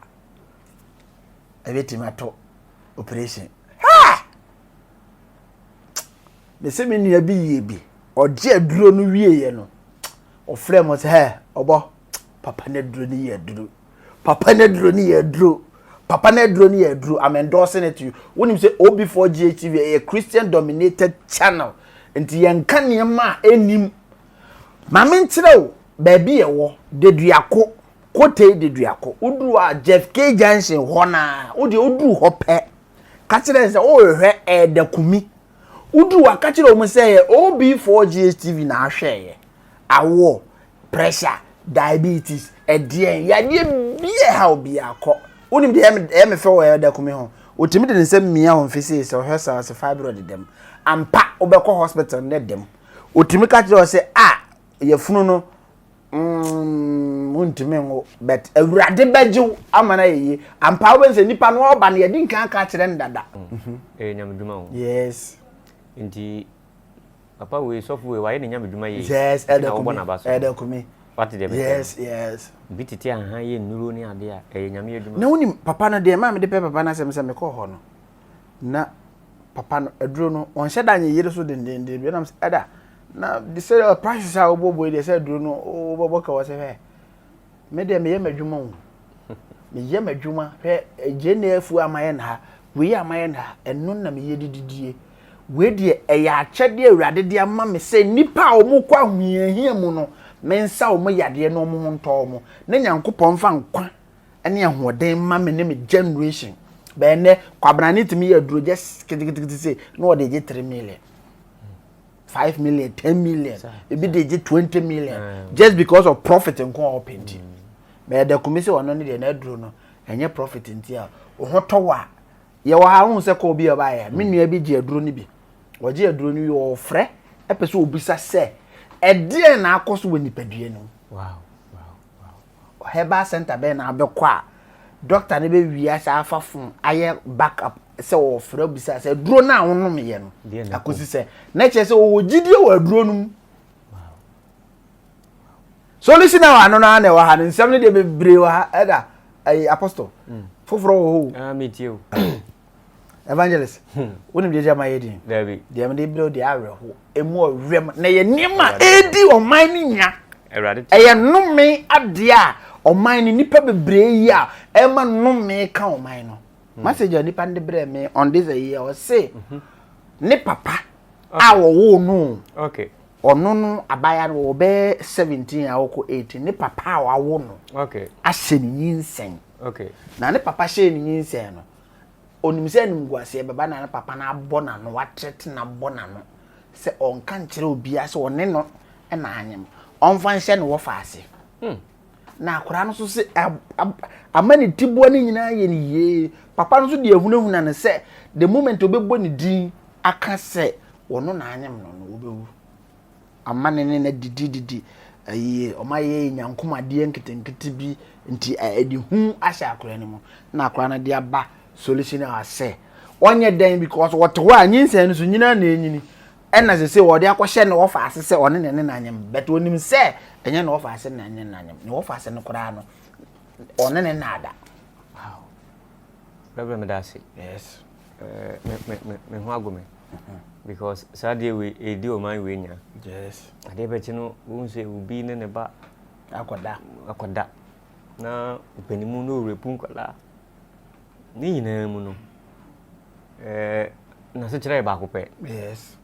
a ɛbɛtumi ato operation ha mese me nua bi yie bi ɔgye aduro no wieɛ no Ɔfrɛɛ mo sɛ, Hɛ, ɔbɔ, papa no aduro no yɛ aduro. Papa no aduro no yɛ aduro. Papa no aduro no yɛ aduro. I'm endorsing it to you. Wonim sɛ OB4GHTV ɛyɛ Christian dominated channel. Nti yɛnka nneɛma a ɛnnim. Ma menkyerɛ wo baabi yɛwɔ, Deduako, Kotei Deduako. Woduru hɔ a, Jeff K Junction hɔ no a, wodeɛ woduru hɔ pɛ, ka kyerɛ sɛ worehwɛ Ɛɛda Kumi. Woduru hɔ a, ka kyerɛ wɔn sɛ ɛyɛ OB4GHTV na ahwɛeɛ. Awoɔ, pressure, diabetes, ɛdeɛn, yadeɛ bi a ɛha obiara kɔ. Wonim deɛ ɛyɛ me fɛ wɔ Elder Kumi ho? Ɔtumi de ne nsa mia wo mfe sei sɛ ɔhwɛ saa sɛ fibroid da mu. Ampa wobɛkɔ hospital no da mu. Ɔtumi ka kyerɛ wo sɛ ah yafunu no mm, wontumi nwo but Awurade bɛgye wo ama no ayɛ yie. Ampa wobɛhu sɛ nipa no ɔba no yɛde nkan aka akyerɛ no dada. Ɛyɛ nyamedwuma o. Yes. Nti Papa wei sɔfo wei wayɛ ne nyame dwuma yie. Yes, Nti Elder na wobɔ Kumi. n'aba so. Elder Kumi. Wate deɛ mɛka Yes, yes. Bi tete ahan yɛ nnuro ne adeɛ a ɛyɛ nyame adwuma. Na wonim papa no deɛ maa mede pɛ papa no asɛm sɛ mekɔɔ hɔ no na papa no aduro no ɔnhyɛ da nyɛ yere so dendenden bi ɛnam sɛ ɛda na de sɛ prices a wobɔbɔ yi deɛ sɛ aduro no wobɛbɔ ka wɔ sɛ hwɛ Me deɛ meyɛ m'adwuma o. Meyɛ m'adwuma. Hwɛ gyeene afuo a mayɛ no ha, wei a mayɛ no ha, ɛno na meyɛ de didie. Wei deɛ ɛyɛ akyɛdeɛ Awurade de ama me sɛ nnipa a wɔkɔ ahohiahia mu no, mensa wɔn yadeɛ na wɔn ho ntɔ wɔn. Na Nyankopɔn mfa nkwa ne ahoɔden mma me ne me generation. Bɛyɛ nnɛ, Kwabena ne tumi yɛ aduro just ketekete sei na ɔde gye 3 million. 5 million 10 million ebi de gye 20 million mm. just because of profit nko a ɔpɛ nti bɛyɛ dɛ kumi sɛ ɔno ne deɛ n'aduro no ɛnyɛ profit nti a ɔho tɔ wɔ a yɛwɔ ha ho sɛ kɔɔ bi a ɔbaayɛ me nua bi gye aduro no bi ɔgye aduro no bi ɔfrɛ ɛpɛ sɛ obisa sɛ ɛdeɛn na akɔ so wɔ nipadua no mu herbal center bɛn na abɛkɔ a doctor no bɛwia saa afa phone ayɛ backup. sɛ wɔfrɛ bisa sɛ aduro no a wonomyɛ no akɔsi sɛ na kyerɛ sɛ wɔwɔ gyidie wɔ aduro no mu. Solution a ano no ara na ɛwɔ ha no, nsɛm no deɛ bebree wɔ ha. Ɛda ɛyɛ apostle hmm. foforɔ wɔ hɔ o. Ah, metie o. Evangelist, hmm. wonim deɛ gyama yɛ din? Deɛ mede brɛ wo deɛ awerɛho, ɛmu ɔwerɛm na ɛyɛ nneɛma a ɛredi ɔman no nya. Ɛyɛ nnome adeɛ a ɔman no nnipa bebree yi a ɛma nnome ka ɔman no. Hmm. Message a nipa no de brɛ me on this ayi a ɔse mhm. ne papa a wɔwoo no ɔno no abaayewa no wɔ bɛyɛ 17 a ɔkɔ 18 ne papa a wawo no ahyɛ ne nyinsɛn na ne papa hyɛ ne nyinsɛn no onim sɛ animguaseɛ bɛba na ne papa no abɔ n'ano watrɛte no abɔ n'ano sɛ ɔnka nkyerɛ obiara sɛ ɔne no na anyem ɔmfa nhyɛ ne wɔfa ase hmm. Na akwadaa no nso sɛ ama ne tiboa no nyinaa yɛ no yie. Papa no nso de ahunahuna no sɛ the moment ɔbɛbɔ ne din aka sɛ ɔno na anyem no no ɔbɛwu. Ama ne ne no adidididi ayi wɔn ayɛ nyankomadeɛ nketenkete bi nti ɛde hu ahyɛ akwadaa no mu na akwadaa no de aba solution a sɛ ɔnyɛ dɛn because wɔte hɔ a nyinsɛn no so nyinaa na ɛnyini Ɛna sese wɔde akɔhyɛ ne wɔfa ase sɛ ɔne ne ne na anyem but onim sɛ ɛnyɛ ne wɔfa ase na ɛne na anyem ne wɔfa ase no koraa no ɔne ne na ada. Wow. Reverend meda ase. Yes. Uh, me me me me ho ago me. Mm-hmm. Because saa deɛ wei ɛdi ɔman wei nya. Yes. Adeɛ bɛkye no wohu sɛ obi ne ne ba akɔda. Akɔda. Na mpanimu no ɔrepu nkwadaa. Ne nyinaa mu no, ɛɛ n'asekyerɛ yɛ baako pɛ. Yes.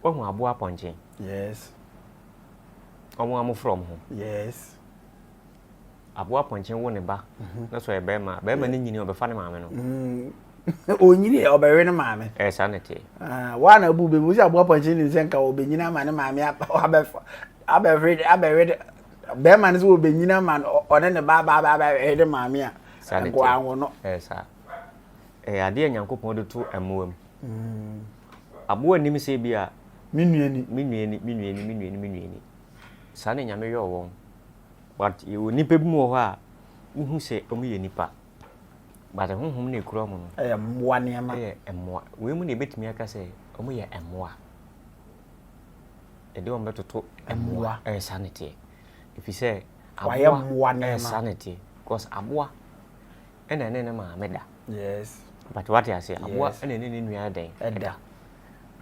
Wahu aboa apɔnkye. Yes. Wɔn a wɔfrɛ wɔn ho. Yes. Aboa apɔnkye wo ne ba mhm. na sɛ ɔyɛ bɛrima bɛrima no nyini ɔbɛfa ne maame no. Mm. Onyini ɔbɛwe ne maame. Ɛyɛ saa na ɛteɛ. Ah, wa na abu bɛbi wosi aboa apɔnkye nim sɛ nka ɔbɛnyini ama ne maame abɛfa abɛwe abɛwe bɛrima no sɛ ɔbɛnyini ama ɔne ne ba ba abɛwe ne maame a. Saa na ɛteɛ. Nkoa no. Ɛyɛ saa. Ɛyɛ adeɛ a Nyankopɔn de to mmoa mu. Mm. Aboa nim sɛ bi a. Me nua ni. Me nua ni, me nua ni, me nua ni, me nua ni. Saa na Nyame yɔɔ wɔn. But yɛwɔ nnipa bi mu wɔ hɔ a, wohu sɛ wɔn yɛ nipa. But honhom na ekura wɔn no. Ɛyɛ mmoa nneɛma. Ɛyɛ mmoa. Wei mu na ebetumi aka sɛ wɔn yɛ mmoa. Yɛde wɔn bɛtoto mmoa. Ɛyɛ saa na ɛteɛ. Ɛfiri sɛ aboa mmoa nneɛma. Ɛyɛ saa na ɛteɛ. Because aboa ɛna ɛne ne maame da. Yes. But wate ase aboa ɛna ɛne ne nua dɛn ɛda.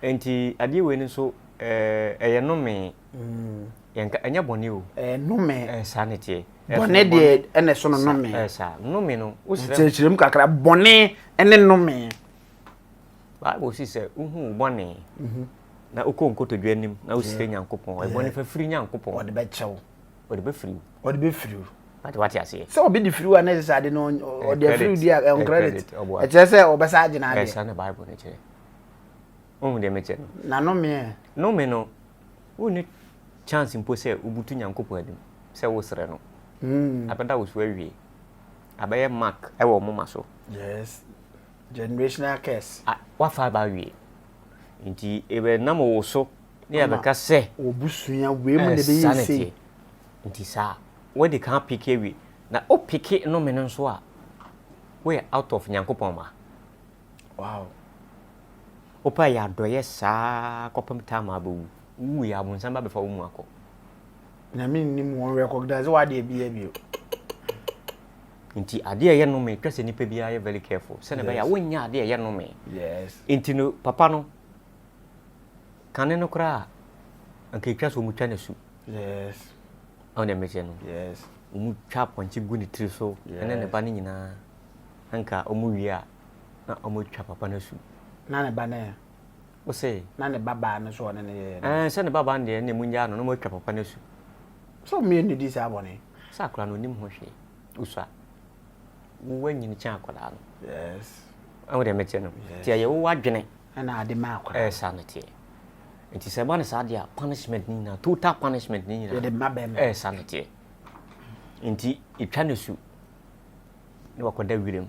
Nti adeɛ wei no nso ɛɛ ɛyɛ nnome. Mm. Yɛnka ɛnyɛ bɔne o. Ɛyɛ nnome. Ɛyɛ saa na ɛteɛ. Bɔne deɛ ɛna ɛso no nnome. Ɛyɛ saa nnome no. Wosrɛ. Kyerɛkyerɛ mu kakra bɔne ɛne nnome. Bible si sɛ wohu wo bɔne mhm. na wokɔ nkotodwe anim na wosrɛ Nyankopɔn ɛbɔne fafiri Nyankopɔn. Ɔde bɛkyɛ wo. Ɔde bɛfiri wo. Ɔde bɛfiri wo. Wate wate aseɛ. Sɛ obi de firi wo a na ɛsɛ sɛ ade no ɔde afiri wo di a ɛn credit. Ɛkyerɛ sɛ ɔbɛsa agye n'adeɛ. Ɛsa na Bible no kyerɛ. Wohu deɛ mekyɛ no. Na nome ɛ. Nome no wonni chance mpo sɛ wobutu Nyankopɔn anim sɛ wosrɛ no. Mm. Abɛda wo so awie. Abɛyɛ mark ɛwɔ wo moma so. Yes. Generational curse. Wafa aba awie. Nti ɛbɛnam wo so ne yɛbɛka sɛ. Wɔbusua wei mu na ɛbɛyɛ sei. Nti saa wadi kan apeke awie na wo peke nnome no nso a woyɛ out of Nyankopɔn ma. Wow. Wopɛ yɛ adɔyɛ saa kɔpem time a bɛwu. Wowu yɛ abonsam ba bɛfa wo mu akɔ. Nyame nnim wɔn recognize w'adeɛ biara bio. Nti adeɛ a ɛyɛ nnome twa sɛ nipa biara yɛ very careful sɛnea ɛbɛyɛ a wonyɛ adeɛ a ɛyɛ nnome. Yes. Nti no papa no kane no koraa anka etwa sɛ wɔn twa no su. Yes. Ɔn deɛ mekyɛ no. Yes. Wɔn twa apɔnkye gu ne tiri so ɛne ne ba no nyinaa anka wɔn wie a na wɔn atwa papa no su. Na ne ba no yɛ. Wose. Na ne ba baa no so ɔne ne yɛyɛ. Ɛɛ sɛ ne ba baa no deɛ ɛnna mu ngyaa no na wɔn atwa papa no su. Sɛ wɔn mmienu di saa bɔne. Sɛ akwadaa no onim ho hwee. Osua. Wo wanyini kyɛn akwadaa no. Yes. Ɛho deɛ mekyɛ no. Yes. Ti ɛyɛ wo wadwene. Ɛna ade ma akwadaa. Ɛyɛ saa na teɛ. Nti sɛ ɛba no saa deɛ a punishment ne nyinaa total punishment ne nyinaa. Yɛde ma bɛrima. Ɛyɛ saa na teɛ. Nti etwa ne su na wakɔda wiram.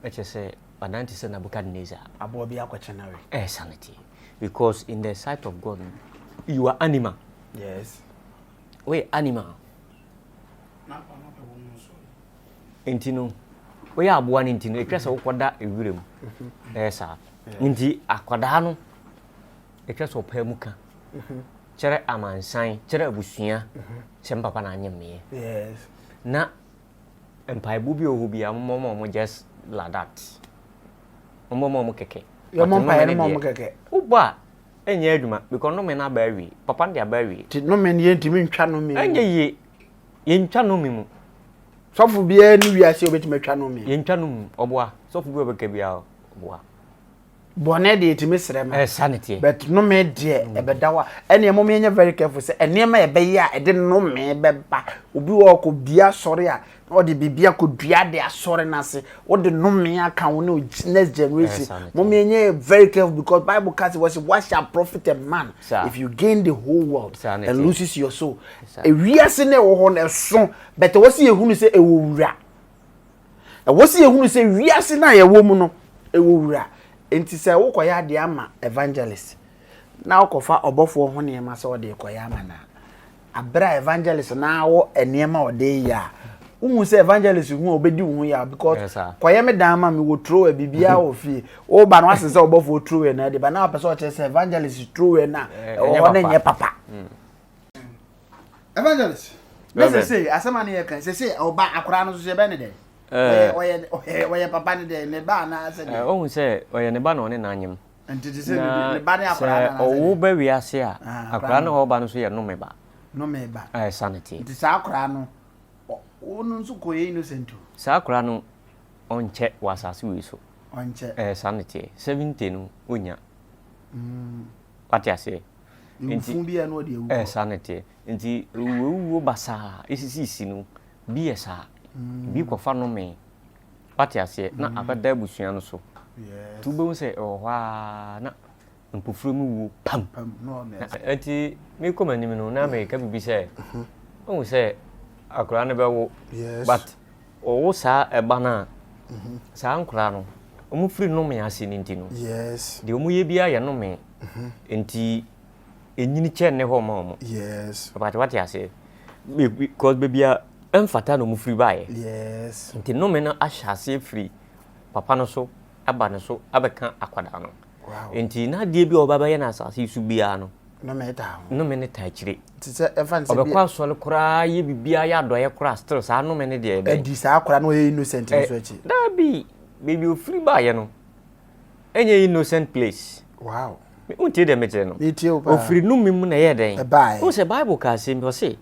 Ɛkyɛ sɛ wadan te sɛ Nebuchadnezzar. Aboa bi akɔkyɛ no awe. Ɛyɛ saa na teɛ. Because in the sight of God you are animal. Yes. Woyɛ animal. Nti no. Woyɛ aboa no nti no, ɛtwa sɛ wokɔda ewira mu. Ɛyɛ saa. Nti akwadaa no, ɛtwa sɛ ɔpaa mu ka kyerɛ amansan, kyerɛ abusua sɛ me papa na anyem meɛ. Na mpaebɔ bi wɔ hɔ bi a wɔmmɔ ma wɔn just like that. Wɔmmɔ ma wɔn kɛkɛ. Yɛmmɔ mpaeɛ no ma wɔn kɛkɛ. Wobɔ a, ɛnyɛ adwuma because nnome no aba awie. Papa no de aba awie. Nti nnome no yɛntumi ntwa nnome mu. Ɛnyɛ yie. Yɛntwa nnome mu. Sɔfo biara ni wiase a obetumi atwa nnome. Yɛntwa nnome mu. Ɔboa. Sɔfo bi a ɔbɛka biara ɔboa. Bɔne deɛ yɛtumi srɛ ma. Ɛsa ne teɛ. But nnome deɛ mm. ɛbɛda hɔ a ɛnneɛ mom yɛnyɛ very careful sɛ nneɛma yɛbɛyɛ a ɛde nnome bɛba. Obi wɔ hɔ kɔ bia asɔre a na ɔde biribi akɔdua de asɔre no ase. Wode nnome aka wo ne next generation. Mom yɛnyɛ very careful because Bible ka sɛ wɔsi what shall profit a man if you gain the whole world and loses your soul. Ewiase na ɛwɔ hɔ no ɛso but ɛwɔ sɛ yɛhunu sɛ ɛwɔ wura. Ɛwɔ sɛ yɛhunu sɛ wiase no a yɛwɔ mu no, ɛwɔ wura. Enti sɛ wokɔyɛ adeɛ ama evangelist na wokɔfa ɔbɔfoɔ ho nneɛma sɛ ɔde rekɔyɛ ama no a, aberɛ a evangelist no ara wɔ nneɛma a ɔde reyɛ a, wohu sɛ evangelist hu a ɔbɛdi wo ho yaw because kɔyɛ me dan ma me wɔ trowel biribiara wɔ fie. Woba no wasɛ sɛ ɔbɔfoɔ trowel na ɛde ba na wapɛ sɛ ɔkyerɛ sɛ evangelist trowel no a ɛwɔ hɔ no nyɛ papa. Evangelist, ne sese asɛm a ne yɛ kan sese ɔba akwaraa no so yɛbɛn ne dɛ. Ɔyɛ ɔyɛ ɔyɛ ɔyɛ papa ne dɛ ne ba anaasɛ dɛ. Ɔhu sɛ ɔyɛ ne ba na ɔne n'anyem. Nti te sɛ ne ba ne akwaraa no anaasɛ dɛ. Ɔwo ba wiase a akwaraa no a ɔba no so yɛ nome ba. Nome ba. Ɛsa ne teɛ. Nti saa akwaraa no ɔno nso kɔ yɛ innocent o. Saa akwaraa no ɔnkyɛ wɔ asase wei so. Ɔnkyɛ. Ɛsa ne teɛ. 70 no ɔnya. Wate aseɛ. Nti bi a na ɔde awu kɔ. Saa na ɛteɛ. Nti owuo basaa esisisi no bi yɛ saa. Mm. Bi kɔfa nome. Wate aseɛ na mm. abɛda abusua no so. Nti wobɛhu sɛ ɛwɔ hɔ ara na mpofuro mu wuo pam. Nti mekɔ m'anim no na meka biribi sɛ wohu mhm. sɛ akwadaa no bɛwo but ɔwo saa ɛba no a mhm. saa nkwadaa no wɔn firi nome ase no nti no deɛ wɔn yɛ biara yɛ nome. Nti ɛnyini kyɛ nne hɔ ma wɔn. Yes. Wate wate aseɛ. Because baabi a ɛmfata na wɔn firi baeɛ. Yes. Nti nnome no ahyɛ aseɛ firi papa no so aba ne so abɛka akwadaa no. Wow. Nti n'adeɛ bi a ɔba bɛyɛ no asase yi so biara no. Nnome taa ho. Nnome no taa akyire. Te sɛ ɛfa ne sɛ bi. Ɔbɛkɔ asɔre koraa yɛ biribiara yɛ adɔeɛ koraa still saa nnome no deɛ ɛbɛn. Ɛdi saa akwadaa no ɔyɛ innocent no so akyi. Daabi baabi ofiri baeɛ no. Ɛnyɛ innocent place. Wow. Wontie deɛ mekyerɛ no? Metie wo paa. Ofiri nome mu na ɛyɛ dɛn? Ɛbaeɛ. Wohu sɛ Bible ka asɛm bi, ɔse,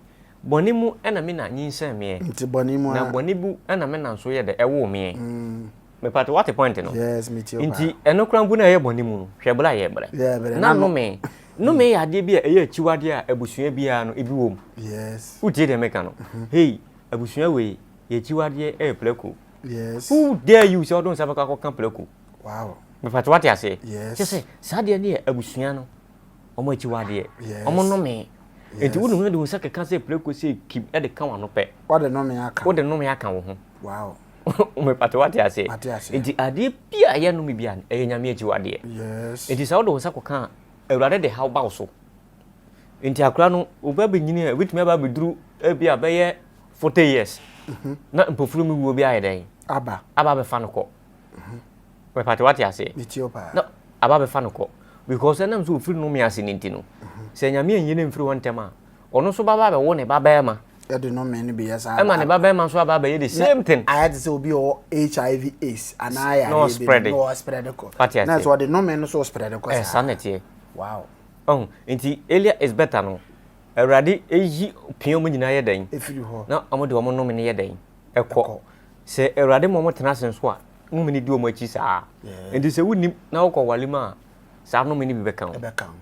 bɔne mu na me na nyinsɛn meɛ. Nti bɔne mu a. Na bɔne bu na me na nso yɛ dɛ, ɛwoo meɛ. Mm. Mepate wate point no? Yes, metie wo paa. Nti ɛno koraa mpo na ɛyɛ bɔne mu no, hwɛ berɛ a yɛbrɛ. Yɛbrɛ. Na nome. Nome yɛ adeɛ bi a ɛyɛ akyiwadeɛ a abusua biara no ebi wɔ mu. Yes. Wotie deɛ meka no? Mm-hmm. Hey, abusua wei, yɛ akyiwadeɛ ɛyɛ prako. Yes. Who dare you sɛ ɔde nsa bɛkɔ akɔka prako? Wow. Mepatɛ wate aseɛ? Yes. Kyɛ sɛ saa deɛ no yɛ abusua no wɔn akyiwadeɛ. Yes. Wɔn nnome. Yes. Nti wode ho de wo nsa keka sɛ prako sɛ kim de ka w'ano pɛ. Wode nnome aka. Wode nnome aka wo ho. Wow. Mepatɛ wate aseɛ? Mate aseɛ. Nti adeɛ bi a ɛyɛ nnome bi a ɛyɛ Nyame akyiwadeɛ. Yes. Nti sɛ wode wo nsa kɔka a Awurade de haw ba wo so. Nti akora no oba bɛnyini a ebɛtumi aba abɛduru ebi a bɛyɛ 40 years mhm. na mpofiri mu wuo bi ayɛ dɛn aba aba abɛfa no kɔ mepate wate aseɛ na aba abɛfa no kɔ because ɛnam sɛ ofiri nome ase no nti no mhm. sɛ nyame anyi no mfiri hɔ ntɛm a ɔno nso baba abɛwo ne ba bɛrima ɛde nome no bi yɛ saa ɛma ne ba bɛrima nso aba abɛyɛ the same thing ayɛ te sɛ obi ɔwɔ hiv aids anaa yɛ na ɔspread na ɔspread kɔ na sɛ ɔde nome no so ɔspread kɔ saa ɛsa na ɛteɛ wow ɔho nti earlier is better no Awurade yi pia wɔn nyinaa yɛ dɛn? Ɛfiri hɔ. Na wɔn de wɔn nnome no yɛ dɛn? Ɛkɔ. Sɛ Awurade ma wɔn tena ase nso a, nnome no di wɔn akyi saa. Nti sɛ wonim na wokɔ wale mu a, saa nnome no bi bɛka wo. Ɛbɛka wo.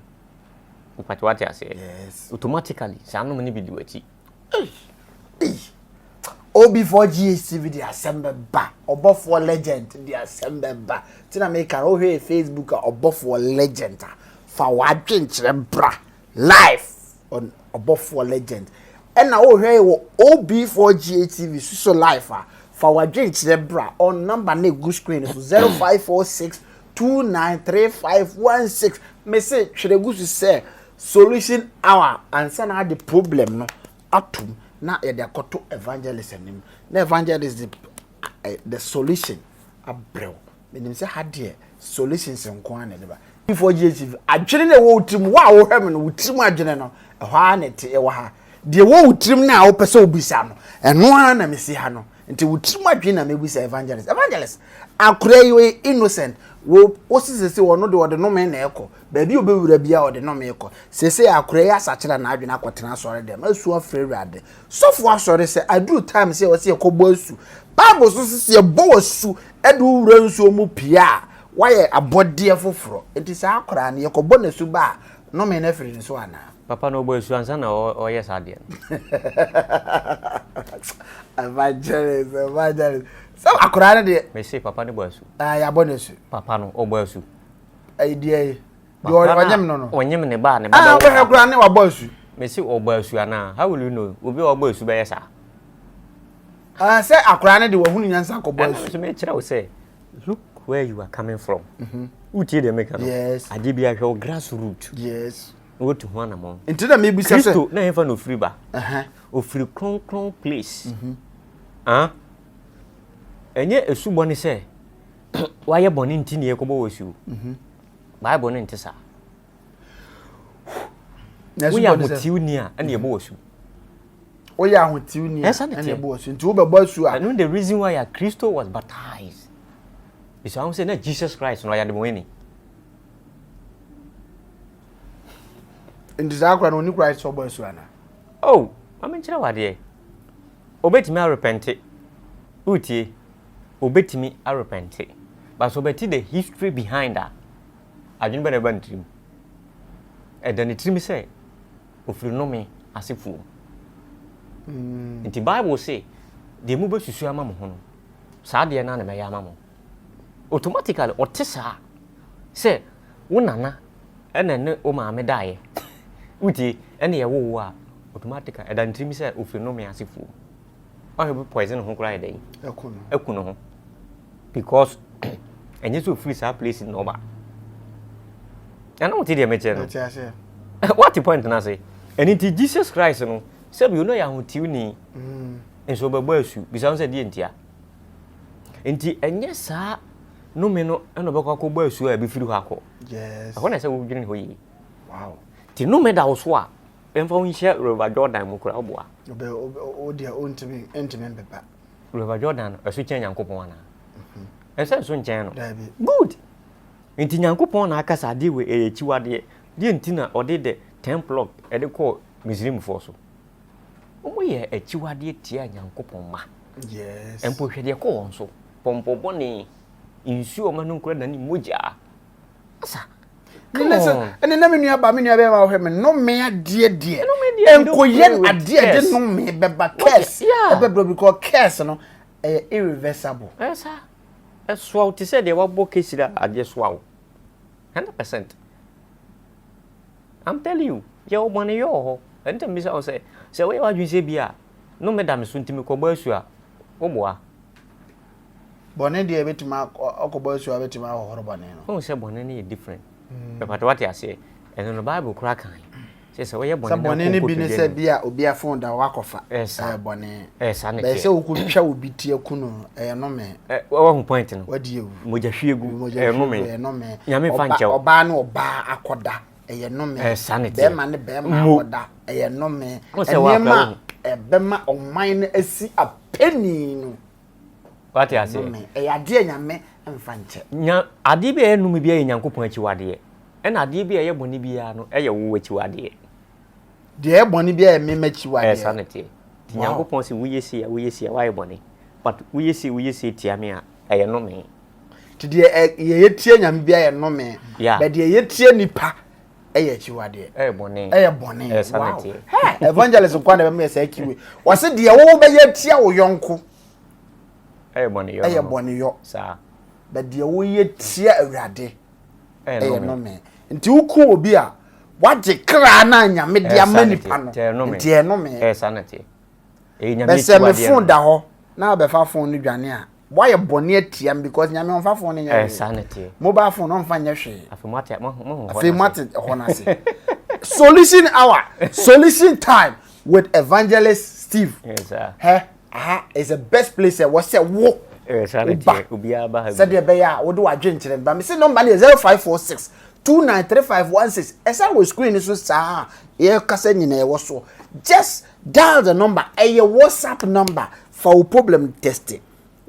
Mpatwa wate aseɛ? Yes. Automatically saa nnome no bi di w'akyi. OB4GHTV de asɛm bɛba. Ɔbɔfoɔ legend de asɛm bɛba. Ti na meka no wohwɛ Facebook a ɔbɔfoɔ legend a fa w'adwenkyerɛ bra. Live on Ɔbɔfoɔ Legend. Ɛna wohwɛ yɛ wɔ OB4GA TV so so live a, fa w'adwenkyerɛ bra on number no egu screen so 0546 293516. Mese twerɛ gu so sɛ solution hour ansa na ade problem no atom na yɛde akɔto evangelist anim na evangelist de the solution abrɛ wo. Menim sɛ ha deɛ solutions nko ara na ɛde ba. Before GHTV, adwene na ɛwɔ wo tirim, wo a wohwɛ me no, wo tirim adwene no, ɛhɔ ara na ɛte ɛwɔ ha. Deɛ ɛwɔ wo tirim no a wopɛ sɛ wobisa no, ɛno ara na mesi ha no. Nti wo tirim adwene na mebisa evangelist. Evangelist, akora yi ɔyɛ innocent. Wo wo se sese ɔno deɛ ɔde nome na ɛkɔ. Baabi a ɔbɛwura biara ɔde nome kɔ. Sese akora yi asakyera n'adwene akɔtena asɔre dɛm, asu afrɛ Awurade. Sɔfo asɔre sɛ aduru time sɛ ɔsɛ yɛkɔbɔ asu. Bible so sɛ yɛbɔ asu de wo wura nsuo mu pie a, woayɛ abɔdeɛ foforɔ. Nti saa akwadaa no yɛkɔbɔ no asu ba a, nnome no afiri ne so anaa? Papa no ɔbɔ asu ansa na ɔyɛ saa adeɛ no. Evangelist, evangelist. Sɛ akwadaa no deɛ. Mese papa no bɔ asu. Ah, yɛabɔ no asu. Papa no ɔbɔ asu. Ɛyi deɛ yi. Deɛ ɔnyem no no. Ɔnyem ne ba ne ba bɛwɔ. Ah, wobɛhwɛ koraa ne wabɔ asu. Mese ɔbɔ asu anaa? How will you know? Obi a ɔbɔ asu bɛyɛ saa. Ah, sɛ akwadaa no de wahunu nyansa akɔbɔ asu. Ɛna nso mekyerɛ wo sɛ look where you are coming from. Mhm. Wotie deɛ meka no? Yes. Adeɛ bi ahwɛ wo grass root. Yes. Na wotu ho anamɔn. Nti na mebisa sɛ. Kristo na ɛmfa na ofiri ba. Ofiri kronkron place. Mhm. Ah, ɛnyɛ asubɔ ne sɛ wayɛ bɔne nti ne yɛkɔbɔ wɔ asuo. Mhm. Bible no nte saa. Woyɛ ahotewni a ɛna yɛbɔ wɔ su. Woyɛ ahotewni a ɛna yɛbɔ wɔ su. Nti wobɛbɔ asu a. Ɛno the reason why a Kristo was baptized. Bisa ho sɛ na Jesus Christ no ɔyɛ adebɔnni. Nti saa akora no ɔni Christ sɛ ɔbɔ asu ana? Oh, ma menkyerɛ wo adeɛ. Obetumi arepɛnte. Wotie? Obetumi arepɛnte. But sɛ ɔbɛte the history behind a, adwene bɛ na ɛba ne tirim? Ɛda ne tirim sɛ ofiri nnome asefoɔ mu. Mm. Nti Bible se, deɛ mobɛsusu ama mo ho no, saa deɛ no ara na mɛyɛ ama mo. Automatically, ɔte saa sɛ wo nana ɛna ne wo maame daeɛ. Wotie? Ɛna yɛwoo wo a, automatically ɛda ne tirim sɛ ofiri nnome asefoɔ mu. Wahwɛ bi poison ho koraa yɛ dɛn? Ɛku ne ho. Because ɛnyɛ sɛ ofiri saa place na ɔba. Ɛna wote deɛ mekyerɛ no? Wate point no ase? Ɛno nti Jesus Christ no, sɛbi ɔno yɛ ahotew-ni, mm. nso ɔbɛbɔ asu, bisa ho sɛ deɛ ntia. Nti ɛnyɛ saa nome no ɛna ɔbɛkɔ akɔbɔ asu a ɛbɛfiri hɔ akɔ. Ɛhɔ na ɛsɛ wodwene hɔ yie. Nti nome da wo so a, ɛmfa wo nhyɛ River Jordan mu koraa woboa. Wo deɛ wontumi ntumi mpepa. River Jordan no ɛso kyɛn Nyankopɔn anaa? Mhm. Ɛsɛ nso nkyɛn no. Good. Nti Nyankopɔn na aka sɛ adeɛ wei ɛyɛ akyiwadeɛ. Deɛ nti na ɔde the ten plug ɛde kɔɔ Misrimfoɔ so. Wɔn yɛ akyiwadeɛ tia Nyankopɔn ma. Yes. Mpo hwɛ deɛ ɛkɔ wɔn so. Pɔmpɔ bɔne, nsuo a wɔn anom koraa dane mogya. Asa. Come on. Ɛne na me nua ba me nua bɛma wɔhwɛ me nnome adeɛ deɛ. Nkoyɛ adeɛ de nnome bɛba curse. Ɛbɛbrɛ because curse no ɛyɛ irreversible. Ɛyɛ saa. Ɛsoa wo te sɛ deɛ wabɔ kesira adeɛ soa wo. 100%. I'm telling you, yɛwɔ bɔne yɛ wɔ hɔ. Ɛno nti mebisa wo sɛ, sɛ woyɛ w'adwene sɛ bi a nnome da me so nti mekɔbɔ asu a, woboa? Bɔne deɛ ɛbɛtumi akɔbɔ asu a bɛtumi ahohoro bɔne no. Wohu sɛ bɔne no yɛ different. Mepatɛ wate aseɛ. Ɛno no Bible koraa kan sɛ sɛ woyɛ bɔne na bɔne no bi ne sɛ bi a obi afon da wakɔfa. Ɛyɛ bɔne. Ɛsa ne teɛ. Bɛyɛ sɛ wokɔtwa obi ti aku no ɛyɛ nome. Wahu point no. Wadi awu. Mogya hwie gu ɛyɛ nome. Ɛyɛ nome. Nyame mfa nkyɛw. Ɔbaa ne ɔbaa akɔda ɛyɛ nome. Ɛsa ne teɛ. Bɛrima ne bɛrima akɔda ɛyɛ nome. Nneɛma a ɛbɛma ɔman no asi apɛni no. Wate aseɛ? Nnome. Ɛyɛ adeɛ a Nyame mfa nkyɛ. Nya, adeɛ bi a ɛyɛ nnome biara yɛ Nyankopɔn akyiwadeɛ. Ɛna adeɛ bi a ɛyɛ bɔne biara no ɛyɛ wo akyiwadeɛ. Deɛ ɛyɛ bɔne biara yɛ me m'akyiwadeɛ. Ɛyɛ saa na ɛteɛ. Nti Nyankopɔn se woyɛ sei a, woyɛ sei a, woayɛ bɔne. But woyɛ sei, woyɛ sei tia me a, ɛyɛ nnome. Nti deɛ yɛyɛ tia Nyame biara yɛ nnome. Yeah. But deɛ yɛyɛ tia nipa ɛyɛ akyiwadeɛ. Ɛyɛ bɔne. Ɛyɛ bɔne. Ɛyɛ saa na ɛteɛ. Wow. Evangelist nkoa na ɛbɛma yɛ saa kiwe. Wɔse deɛ wobɛyɛ tia wo yɔnko. Ɛyɛ bɔneyɔ. Ɛyɛ bɔneyɔ. Saa. But deɛ woyɛ tia Awurade ɛyɛ nnome. Nti woku obi a wagye kra no a Nyame de ama nipa no. Nti ɛyɛ nnome. Ɛyɛ saa na ɛteɛ. Ɛyɛ Nyame Bɛ sɛ me akyiwadeɛ phone no. da hɔ na abɛfa phone no dwane a woayɛ bɔne atia me because Nyame ɔmfa phone no nyɛ Ɛyɛ hwee. saa na ɛteɛ. Mobile phone ɔmfa nyɛ hwee. Afei moate mo mo hɔ Afei moate hɔ no ase. Solution hour, solution time with evangelist Steve. Yes, sir. Hɛ, aha is the best place ɛwɔ sɛ wo. Woba sɛdeɛ ɛbɛyɛ a wode w'adwenkyerɛ no ba. Mese nɔmba no yɛ 0546 293516. Ɛsan wɔ screen no so saa a yɛkasa nyinaa ɛwɔ soɔ. Just dial the number. Ɛyɛ WhatsApp number. Fa wo problem test.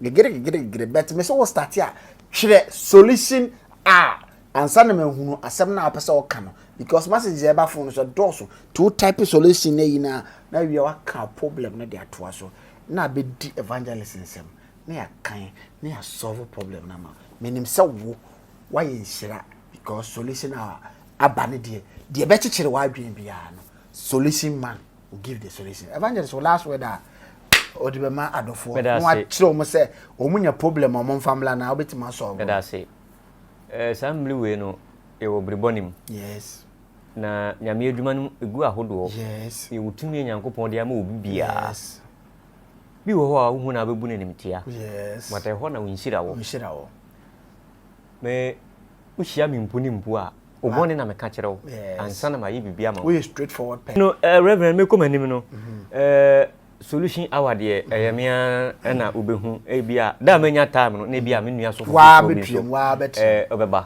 Gegere gegere gegere but mese wo start a twerɛ solution a ansa na mahunu asɛm no a wopɛ sɛ woka no because messages a ɛba phone no so ɛdɔɔso. Nti wo type solution no ayi no a na awie waka problem no de atoa so. na abɛdi evangelist nsam na yɛakan na yɛasɔlve problem no ama wo. Menim sɛ wo woayɛ nhyira because solution a aba no deɛ deɛ ɛbɛkyekyere w'adwene biara no solution man will give the solution. Evangelist wo last word a wode bɛma adɔfoɔ na wakyerɛ wɔn sɛ wɔn nya problem a wɔn mfa mmla na wobɛtumi asɔlve. Meda ase. Eh, saa mmere wei no yɛwɔ bere bɔne mu. Yes. Na Nyame adwuma no egu ahodoɔ. Yes. Yɛwɔ tumi a Nyankopɔn de ama obi biara. Yes. Bi wɔ hɔ a wohu na wobɛbu no animtia. Yes. But ɛhɔ na wo nhyira wɔ. Nhyira wɔ. Me wohyia me mpo ne mpo a, wo bɔne na meka kyerɛ wo. Yes. Ansa na mayɛ biribi ama wo. Woyɛ straight forward person. No, eh, Reverend, mekɔ m'anim no, mm -hmm. eh, Solution hour deɛ ɛyɛ me ara na wobɛhu ebi a da a manya time no na ebi a me nua sɔfo foforɔ bi nso ɛɛ ɔbɛba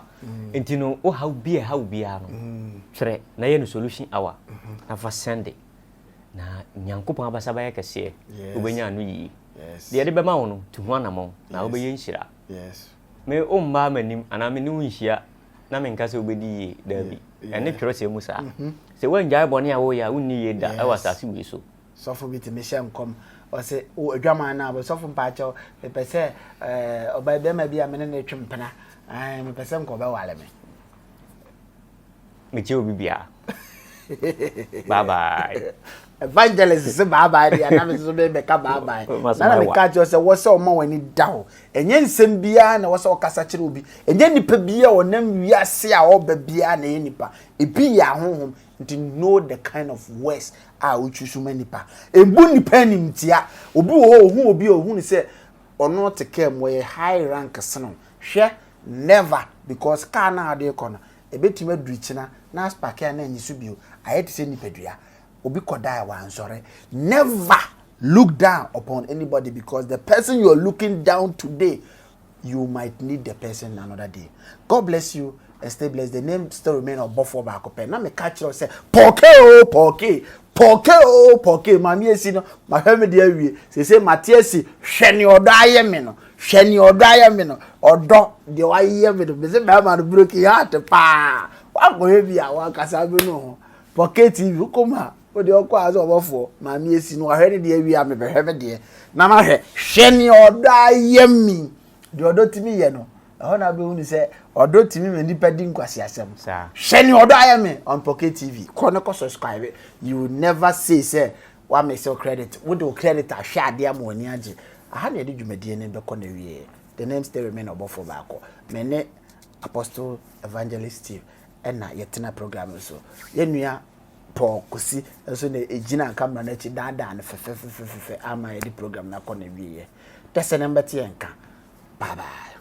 nti no wo haw bi a ɛhaw biara no twerɛ na yɛ no solution hour na fa sɛnde na Nyankopɔn abasa bɛyɛ kɛseɛ wobɛnya ano yie deɛ ɛde bɛma wo no tu ho anamɔn na wobɛyɛ nhyira me wommaa m'anim anaa me ne wo nhyia na menka sɛ wobɛdi yie daabi ɛne twerɛsɛm mu saa sɛ woangyae bɔne a woyɛ a wonni yie da ɛwɔ asase wei so. Sɔfo bi tumi hyɛ nkɔm, ɔse, wo adwaman no a, sɔfo mpaakyɛw, mepɛ sɛ ɛɛ ɔbaa bɛrima bi a me ne no retwe mpena, ɛɛ mepɛ sɛ nka ɔbɛware me. Mekyɛ obi biara. Bye bye. Evangelist se bye bye deɛ na me nso mebɛka bye bye. Na na meka kyerɛ sɛ wɔ sɛ ɔma w'ani da hɔ. Ɛnyɛ nsɛm biara na wɔ sɛ ɔkasa kyerɛ obi. Ɛnyɛ nipa biara ɔnam wiase a ɔba biara na ɛyɛ nipa. Ebi yɛ ahonhom. Nti know the kind of words a wo choose ma nipa. Ebu nipa animtia. Obi wɔ hɔ ohu obi a ohu no sɛ ɔno te car mu ɔyɛ high rank sene wo. Hwɛ never because car no a wode rekɔ no ebetumi aduru kyena na aspake a na anyi so bio. Ayɛ te sɛ nipadua. Obi kɔda a wansɔre. Never look down upon anybody because the person you are looking down today you might need the person another day God bless you and stay blessed the name still remain ɔbɔfoɔ baako pɛ na meka kyerɛ sɛ pɔke o pɔke pɔke o pɔke maame esi no mahwɛ me deɛ awie sese mate asi hwɛ ne ɔdɔ ayɛ me no hwɛ ne ɔdɔ ayɛ me no ɔdɔ deɛ wayɛ me no mese bɛrima no broken heart paa wakɔhwɛ bi a wankasa bi no ho pɔke tv wokɔ mu a Wo deɛ ɔkɔ a sɛ ɔbɔfoɔ maame esi no wahwɛ ne deɛ awie a mebɛhwɛ me deɛ na mahwɛ hwɛ ne ɔdɔ ayɛ mi deɛ ɔdɔ tumi yɛ no ɛhɔ na wobɛhu no sɛ ɔdɔ tumi ma nipa di nkwaseasɛm hwɛ ne ɔdɔ ayɛ me on Pocket TV kɔ ne kɔ subscribe you will never say sɛ wa miss your credit wode wo credit ahwɛ adeɛ ama w'ani agye aha na yɛde dwumadie no bɛkɔ na wie the name still remain ɔbɔfoɔ baako me ne Apostle Evangelist Steve ɛna yɛtena program no so yɛn nua Paul Kwesi nso na ɛgyina camera no akyi daadaa no fɛfɛfɛfɛfɛ ama yɛde program no akɔ n'awieɛ. Dɛsɛ no mbɛte yɛn nka. Bye bye.